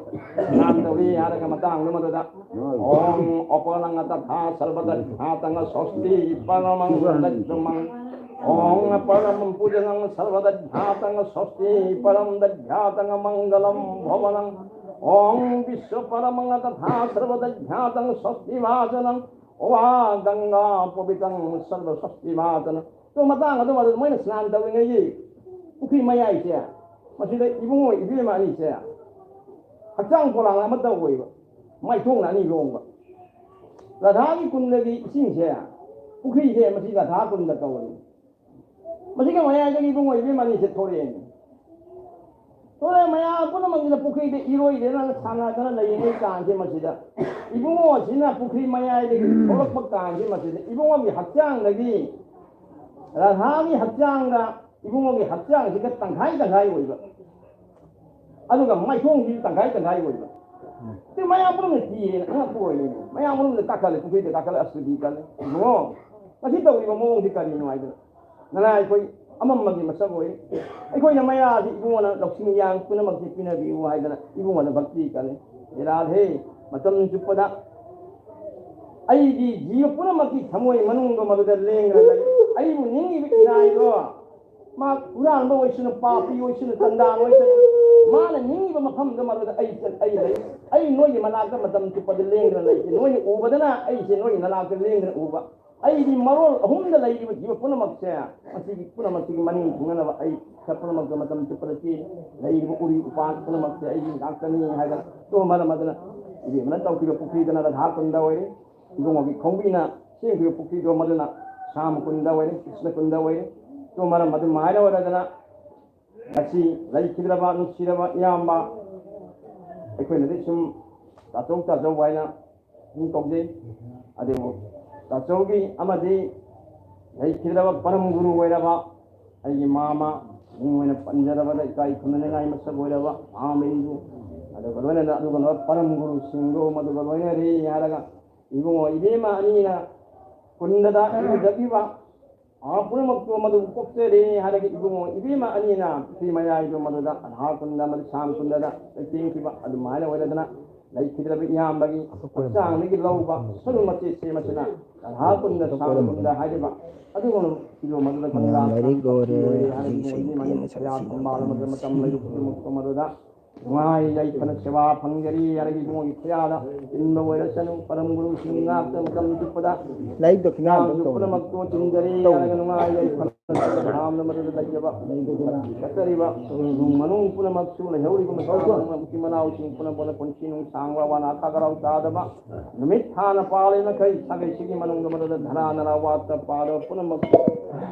ꯁ꯭ꯅꯥꯟ ꯇꯧꯔꯤ ꯍꯥꯏꯔꯒ ꯃꯇꯥꯡꯗꯨ ꯃꯗꯨꯗ ॐ अपरं तथा सर्वदध्यातं स्वस्ति परमं दध्यातं। ॐ परमं पूजनं सर्वदध्यातं स्वस्ति परं दध्यातं मङ्गलं भवनं। ॐ विश्वपरमं तथा सर्वदध्यातं स्वस्ति वाचनं। वा गंगा पवित्रं सर्वस्वस्ति वाचनं꯫ ꯇꯣ ꯃꯇꯥꯡ ꯑꯗꯨ ꯃꯗꯨ ꯃꯣꯏꯅ ꯁ꯭ꯅꯥꯟ ꯇꯧꯔꯤꯉꯩꯒꯤ ꯄꯨꯈ꯭ꯔꯤ ꯃꯌꯥꯏꯁꯦ, ꯃꯁꯤꯗ ꯏꯕꯨꯡꯉꯣ ꯏꯕꯦꯝꯃ ꯑꯅꯤꯁꯦ ꯍꯛꯆꯥꯡ ꯄꯣꯂꯥꯡ ꯑꯃ ꯇꯧꯋꯦꯕ, ꯃꯥꯏꯊꯣꯡꯅ ꯑꯅꯤ ꯂꯣꯡꯕ꯫ ꯔꯥꯙꯥꯒꯤ ꯀꯨꯟꯗꯒꯤ ꯏꯁꯤꯡꯁꯦ, ꯄꯨꯈ꯭ꯔꯤꯁꯦ ꯃꯁꯤ ꯔꯥꯙꯥ ꯀꯨꯟꯗ ꯀꯧꯔꯤ꯫ ꯃꯁꯤꯒꯤ ꯃꯌꯥꯏꯗꯒꯤ ꯏꯕꯨꯡꯉꯣ ꯏꯕꯦꯝꯃ ꯑꯅꯤꯁꯦ ꯊꯣꯔꯛꯑꯦ꯫ ꯊꯣꯔꯛꯑꯦ, ꯃꯌꯥꯝ ꯄꯨꯝꯅꯃꯛꯁꯤꯅ ꯄꯨꯈ꯭ꯔꯤꯗ ꯏꯔꯣꯏꯗꯅ ꯁꯥꯟꯅꯗꯅ ꯂꯩꯔꯤꯉꯩ ꯀꯥꯟꯁꯤ ꯃꯁꯤꯗ ꯏꯕꯨꯡꯉꯣ ꯑꯁꯤꯅ ꯄꯨꯈ꯭ꯔꯤ ꯃꯌꯥꯏꯗꯒꯤ ꯊꯣꯛꯂꯛꯄ ꯀꯥꯟꯁꯤ ꯃꯁꯤꯗ ꯏꯕꯨꯡꯉꯣꯒꯤ ꯍꯛꯆꯥꯡꯗꯒꯤ ꯔꯥꯙꯥꯒꯤ ꯍꯛꯆꯥꯡꯗ ꯏꯕꯨꯡꯉꯣꯒꯤ ꯍꯛꯆꯥꯡꯁꯤꯒ ꯇꯪꯈꯥꯏ ꯇꯪꯈꯥꯏ ꯑꯣꯏꯕ, ꯑꯗꯨꯒ ꯃꯥꯏꯊꯣꯡꯁꯤꯁꯨ ꯇꯪꯈꯥꯏ ꯇꯪꯈꯥꯏ ꯑꯣꯏꯕ꯫ ꯁꯤ ꯃꯌꯥꯝ ꯄꯨꯝꯅꯃꯛ ꯀꯤꯔꯦꯅ ꯑꯉꯛꯄ ꯑꯣꯏꯔꯦꯅꯦ꯫ ꯃꯌꯥꯝ ꯄꯨꯝꯅꯃꯛ ꯀꯥꯈꯠꯂꯦ, ꯄꯨꯈ꯭ꯔꯤꯗ ꯀꯥꯈꯠꯂꯦ, ꯑꯁ ꯀꯥꯈꯠꯂꯦ꯫ ꯏꯕꯨꯡꯉꯣ, ꯃꯁꯤ ꯇꯧꯔꯤꯕ ꯃꯑꯣꯡꯁꯤ ꯀꯔꯤꯅꯣ ꯍꯥꯏꯗꯅ꯫ ꯅꯅꯥꯏ ꯑꯩꯈꯣꯏ ꯑꯃꯝꯕꯒꯤ ꯃꯁꯛ ꯑꯣꯏ꯫ ꯑꯩꯈꯣꯏꯅ ꯃꯌꯥꯁꯤ ꯏꯕꯨꯡꯉꯣꯅ ꯂꯧꯁꯤꯡ ꯌꯥꯡ ꯄꯨꯝꯅꯃꯛꯁꯤ ꯄꯤꯅꯕꯤꯌꯨ ꯍꯥꯏꯗꯅ ꯏꯕꯨꯡꯉꯣꯗ ꯚꯛꯇꯤ ꯀꯜꯂꯤ꯫ ꯏꯔꯥꯗꯦ, ꯃꯇꯝ ꯆꯨꯞꯄꯗ ꯑꯩꯒꯤ ꯖꯤꯕ ꯄꯨꯝꯅꯃꯛꯀꯤ ꯊꯃꯣꯏ ꯃꯅꯨꯡꯗ ꯃꯗꯨꯗ ꯂꯦꯡꯗꯅ ꯂꯩ꯫ ꯑꯩꯕꯨ ꯅꯤꯡꯉꯤꯕ ꯏꯔꯥꯏꯗꯣ, ꯃꯥ ꯍꯨꯔꯥꯟꯕ ꯑꯣꯏꯁꯅꯨ, ꯄꯥꯄꯤ ꯑꯣꯏꯁꯅꯨ, ꯆꯟꯗꯥꯟ ꯑꯣꯏꯁꯅꯨ, ꯃꯥꯅ ꯅꯤꯡꯉꯤꯕ ꯃꯐꯝꯗ ꯃꯗꯨꯗ ꯑꯩ ꯆꯠ-, ꯑꯩ ꯂꯩ꯫ ꯑꯩ ꯅꯣꯏꯒꯤ ꯃꯅꯥꯛꯇ ꯃꯇꯝ ꯆꯨꯞꯄꯗ ꯂꯦꯡꯗꯅ ꯂꯩꯇꯦ꯫ ꯅꯣꯏꯅ ꯎꯕꯗꯅ ꯑꯩꯁꯦ ꯅꯣꯏꯒꯤ ꯅꯅꯥꯛꯇ ꯂꯦꯡꯗꯅ ꯎꯕ꯫ ꯑꯩꯗꯤ ꯃꯔꯣꯜ ꯑꯍꯨꯝꯗ ꯂꯩꯔꯤꯕ ꯖꯤꯕ ꯄꯨꯝꯅꯃꯛꯁꯦ, ꯃꯁꯤꯒꯤ ꯄꯨꯝꯅꯃꯛꯁꯤꯒꯤ ꯃꯅꯤꯡ ꯊꯨꯡꯅꯅꯕ ꯑꯩ ꯏꯁꯥ ꯄꯨꯝꯅꯃꯛꯇ ꯃꯇꯝ ꯆꯨꯞꯄꯗ ꯆꯦꯜꯂꯤ꯫ ꯂꯩꯔꯤꯕ ꯎꯔꯤ ꯎꯄꯥꯜ ꯄꯨꯝꯅꯃꯛꯁꯦ ꯑꯩꯒꯤ ꯉꯥꯛꯇꯅꯤ ꯍꯥꯏꯗꯅ, ꯑꯗꯨ ꯃꯔꯝ ꯑꯗꯨꯅ ꯏꯕꯦꯝꯃꯅ ꯇꯧꯈꯤꯕ ꯄꯨꯈ꯭ꯔꯤꯗꯨꯅ ꯔꯥꯙꯥ ꯀꯨꯟꯗ ꯑꯣꯏꯔꯦ꯫ ꯏꯕꯨꯡꯉꯣꯒꯤ ꯈꯣꯡꯕꯤꯅ ꯁꯦꯝꯈꯤꯕ ꯄꯨꯈ꯭ꯔꯤꯗꯣ ꯃꯗꯨꯅ ꯁ꯭ꯌꯥꯝ ꯀꯨꯟꯗ ꯑꯣꯏꯔꯦ, ꯀ꯭ꯔꯤꯁꯅ ꯀꯨꯟꯗ ꯑꯣꯏꯔꯦ꯫ ꯑꯗꯨ ꯃꯔꯝ ꯑꯗꯨꯃꯥꯏꯅ ꯑꯣꯏꯔꯗꯅ ꯉꯁꯤ ꯂꯩꯈꯤꯗ꯭ꯔꯕ ꯅꯨꯡꯁꯤꯔꯕ ꯏꯌꯥꯝꯕ, ꯑꯩꯈꯣꯏꯅꯗꯤ ꯁꯨꯝ ꯇꯥꯆꯧ ꯇꯥꯆꯧ ꯍꯥꯏꯅ ꯁꯨꯝ ꯀꯧꯖꯩ꯫ ꯑꯗꯨꯕꯨ ꯇꯥꯆꯧꯒꯤ ꯑꯃꯗꯤ ꯂꯩꯈꯤꯗ꯭ꯔꯕ ꯄꯔꯝ ꯒꯨꯔꯨ ꯑꯣꯏꯔꯕ ꯑꯩꯒꯤ ꯃꯥꯃ ꯃꯤꯡ ꯑꯣꯏꯅ ꯄꯟꯖꯔꯕꯗ ꯏꯀꯥꯏ ꯈꯨꯝꯅꯅꯤꯡꯉꯥꯏ ꯃꯁꯛ ꯑꯣꯏꯔꯕ ꯃꯍꯥꯃꯤꯡꯗꯨ, ꯑꯗꯨꯒ ꯂꯣꯏꯅꯅ ꯑꯗꯨꯒꯨꯝꯂꯕ ꯄꯔꯝ ꯒꯨꯔꯨꯁꯤꯡꯗꯨ ꯃꯗꯨꯒ ꯂꯣꯏꯅꯔꯤ ꯍꯥꯏꯔꯒ, ꯏꯕꯨꯡꯉꯣ ꯏꯕꯦꯝꯃ ꯑꯅꯤꯅ ꯀꯨꯟꯗꯗ ꯏꯔꯨꯖꯈꯤꯕ, ꯑꯥ, ꯄꯨꯝꯅꯃꯛꯇꯨ ꯃꯗꯨ ꯀꯣꯛꯆꯔꯦ ꯍꯥꯏꯔꯒ ꯏꯕꯨꯡꯉꯣ ꯏꯕꯦꯝꯃ ꯑꯅꯤꯅ ꯄꯨꯈ꯭ꯔꯤ ꯃꯌꯥꯏꯗꯨ ꯃꯗꯨꯗ ꯑꯙꯥ ꯀꯨꯟꯗ ꯑꯃꯗꯤ ꯁꯥꯝ ꯀꯨꯟꯗꯗ ꯂꯩꯇꯦꯡꯈꯤꯕ ꯑꯗꯨꯃꯥꯏꯅ ꯑꯣꯏꯔꯗꯅ, ꯂꯩꯈꯤꯗ꯭ꯔꯕ ꯏꯌꯥꯝꯕꯒꯤ ꯍꯛꯆꯥꯡꯗꯒꯤ ꯂꯧꯕ ꯁꯔꯨ ꯃꯆꯦꯠꯁꯦ ꯃꯁꯤꯅ ꯑꯙꯥ ꯀꯨꯟꯗ ꯁꯥꯝ ꯀꯨꯟꯗ ꯍꯥꯏꯔꯤꯕ ꯑꯗꯨꯒꯨꯝꯕ ꯐꯤꯔꯣꯜ ꯃꯗꯨꯗ ꯈꯪꯒꯥ ꯃꯌꯥꯝ ꯂꯥꯏꯔꯤꯛ ꯂꯣꯏꯔꯦ, ꯍꯥꯏꯔꯒ ꯍꯧꯖꯤꯛꯁꯨ ꯏꯕꯦꯝꯃ ꯁꯛꯁꯤ ꯌꯥꯝ ꯃꯇꯝ ꯂꯩꯕ ꯈꯨꯗꯤꯡꯃꯛꯇ ꯃꯗꯨꯗ ꯅꯨꯡꯉꯥꯏ ꯌꯥꯏꯐꯅ ꯁꯦꯕꯥ ꯐꯪꯖꯔꯤ ꯍꯥꯏꯔꯒ ꯏꯕꯨꯡꯒꯤ ꯈꯨꯌꯥꯗ ꯏꯟꯕ ꯑꯣꯏꯔꯁꯅꯨ꯫ ꯄꯔꯝ ꯒꯨꯔꯨꯁꯤꯡ ꯉꯥꯛꯇ ꯃꯇꯝ ꯆꯨꯞꯄꯗ ꯂꯥꯏꯔꯤꯛꯇꯣ ꯈꯤꯇꯪ ꯍꯤꯟꯖꯥꯡꯁꯨ ꯑꯗꯨꯝ ꯇꯧꯔꯣ꯫ ꯄꯨꯝꯅꯃꯛꯇꯨ ꯆꯤꯟꯖꯔꯤ ꯍꯥꯏꯔꯒ ꯅꯨꯡꯉꯥꯏ ꯌꯥꯏꯐꯅ ꯊꯥꯝꯅ ꯃꯗꯨꯗ ꯂꯩꯖꯕ ꯆꯠꯆꯔꯤꯕ ꯏꯃꯨꯡ ꯃꯅꯨꯡ ꯄꯨꯝꯅꯃꯛꯁꯨ ꯂꯩꯍꯧꯔꯤꯕ ꯃꯆꯤꯟ ꯃꯅꯥꯎꯁꯤꯡ ꯄꯨꯝꯅꯃꯛꯅ ꯄꯨꯟꯁꯤ ꯅꯨꯡꯁꯥꯡꯕ ꯋꯥꯅ ꯊꯥꯒꯔꯥꯎ ꯆꯥꯗꯕ ꯅꯨꯃꯤꯠ ꯊꯥꯅ ꯄꯥꯜꯂꯤ ꯃꯈꯩ ꯁꯥꯒꯩꯁꯤꯒꯤ ꯃꯅꯨꯡꯗ ꯃꯗꯨꯗ ꯙꯔꯥ ꯅꯔꯥ ꯋꯥꯠꯇ ꯄꯥꯗꯕ ꯄꯨꯝꯅꯃꯛ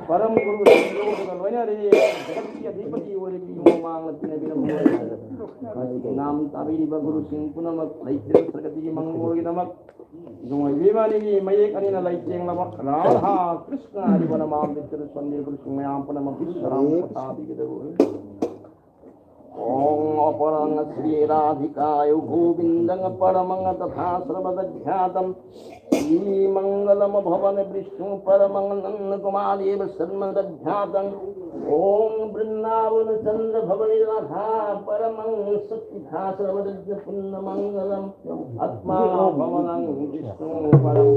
ꯄꯔꯝ ꯒꯨꯔꯨꯁꯤꯡ ꯂꯣꯏꯅꯔꯤ꯫ ꯖꯒꯠꯀꯤ ꯑꯗꯤꯄꯇꯤ ꯑꯣꯏꯔꯤꯕ ꯏꯃꯨꯡ ꯃꯃꯥꯡꯅ ꯇꯤꯟꯅꯕꯤꯔꯝꯕ ꯏꯅꯥꯝ ꯇꯥꯕꯤꯔꯤꯕ ꯒꯨꯔꯨꯁꯤꯡ ꯄꯨꯝꯅꯃꯛ ꯂꯩꯇꯦꯡ ꯁꯔꯒꯇꯤꯒꯤ ꯃꯪꯒꯣꯜꯒꯤꯗꯃꯛ ꯏꯕꯨꯡꯉꯣ ꯏꯕꯦꯝꯃ ꯑꯅꯤꯒꯤ ꯃꯌꯦꯛ ꯑꯅꯤꯅ ꯂꯩꯇꯦꯡꯂꯕ ꯔꯥꯙꯥ ꯀ꯭ꯔꯤꯁꯅ ꯍꯥꯏꯔꯤꯕ ꯅꯃꯥꯝ ꯕꯤꯠꯇꯗ ꯁꯣꯟꯕꯤꯔꯤꯕ ꯒꯨꯔꯨꯁꯤꯡ ꯃꯌꯥꯝ ꯄꯨꯝꯅꯃꯛ ꯁꯔꯥꯡ ꯄꯊꯥꯕꯤꯒꯗꯕ ꯑꯣꯡ ꯑꯄꯔꯪ ꯁ꯭ꯔꯤ ꯔꯥꯙꯤꯀꯥꯌꯨ ꯒꯣꯕꯤꯟꯗꯪ ꯄꯔꯃꯪ ꯇꯊꯥ ꯁ꯭ꯔꯕꯗ ꯈ꯭ꯌꯥతం శ్రీమంగళమభవన విష్ణు పరమానంద కుమారేవ శర్మదధ్యాతం. ఓం బృందావన చంద్ర భవని రాధా పరమం సత్యధాసరమదజ్ఞ పున్న మంగళం ఆత్మా భవనం విష్ణు పరం.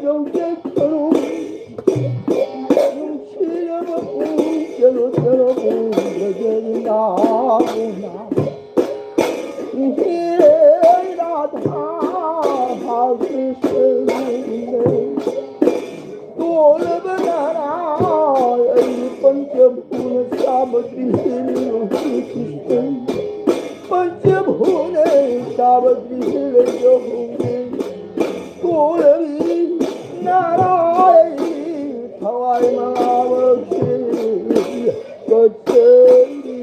ꯌꯧꯖꯈ꯭ꯔꯣ꯫ ꯅꯨꯡꯁꯤꯔꯕ ꯄꯨꯡ ꯆꯔꯨ ꯆꯔꯨ ꯎꯔꯒꯦ ꯏꯅꯥꯎꯅ꯫ ꯏꯍꯦ ꯔꯥꯙꯥ ꯀ꯭ꯔꯤꯁꯅ ꯇꯣꯜꯂꯕ ꯅꯥꯔꯥ ꯑꯩ ꯄꯟꯆꯚꯨꯅ ꯁꯥꯕ ꯀ꯭ꯔꯤꯁꯅ ꯀ꯭ꯔꯤꯁꯅ ꯄꯟꯆꯚꯨꯅ ꯁꯥꯕ ꯀ꯭ꯔꯤꯁꯅ ꯌꯧꯍꯧꯔꯦ꯫ ꯇꯣꯜꯂꯕꯤ ꯅꯥꯔꯥ ꯑꯩ ꯊꯋꯥꯏ ꯃꯉꯥꯃꯛꯁꯦ ꯀꯠꯆꯔꯤ꯫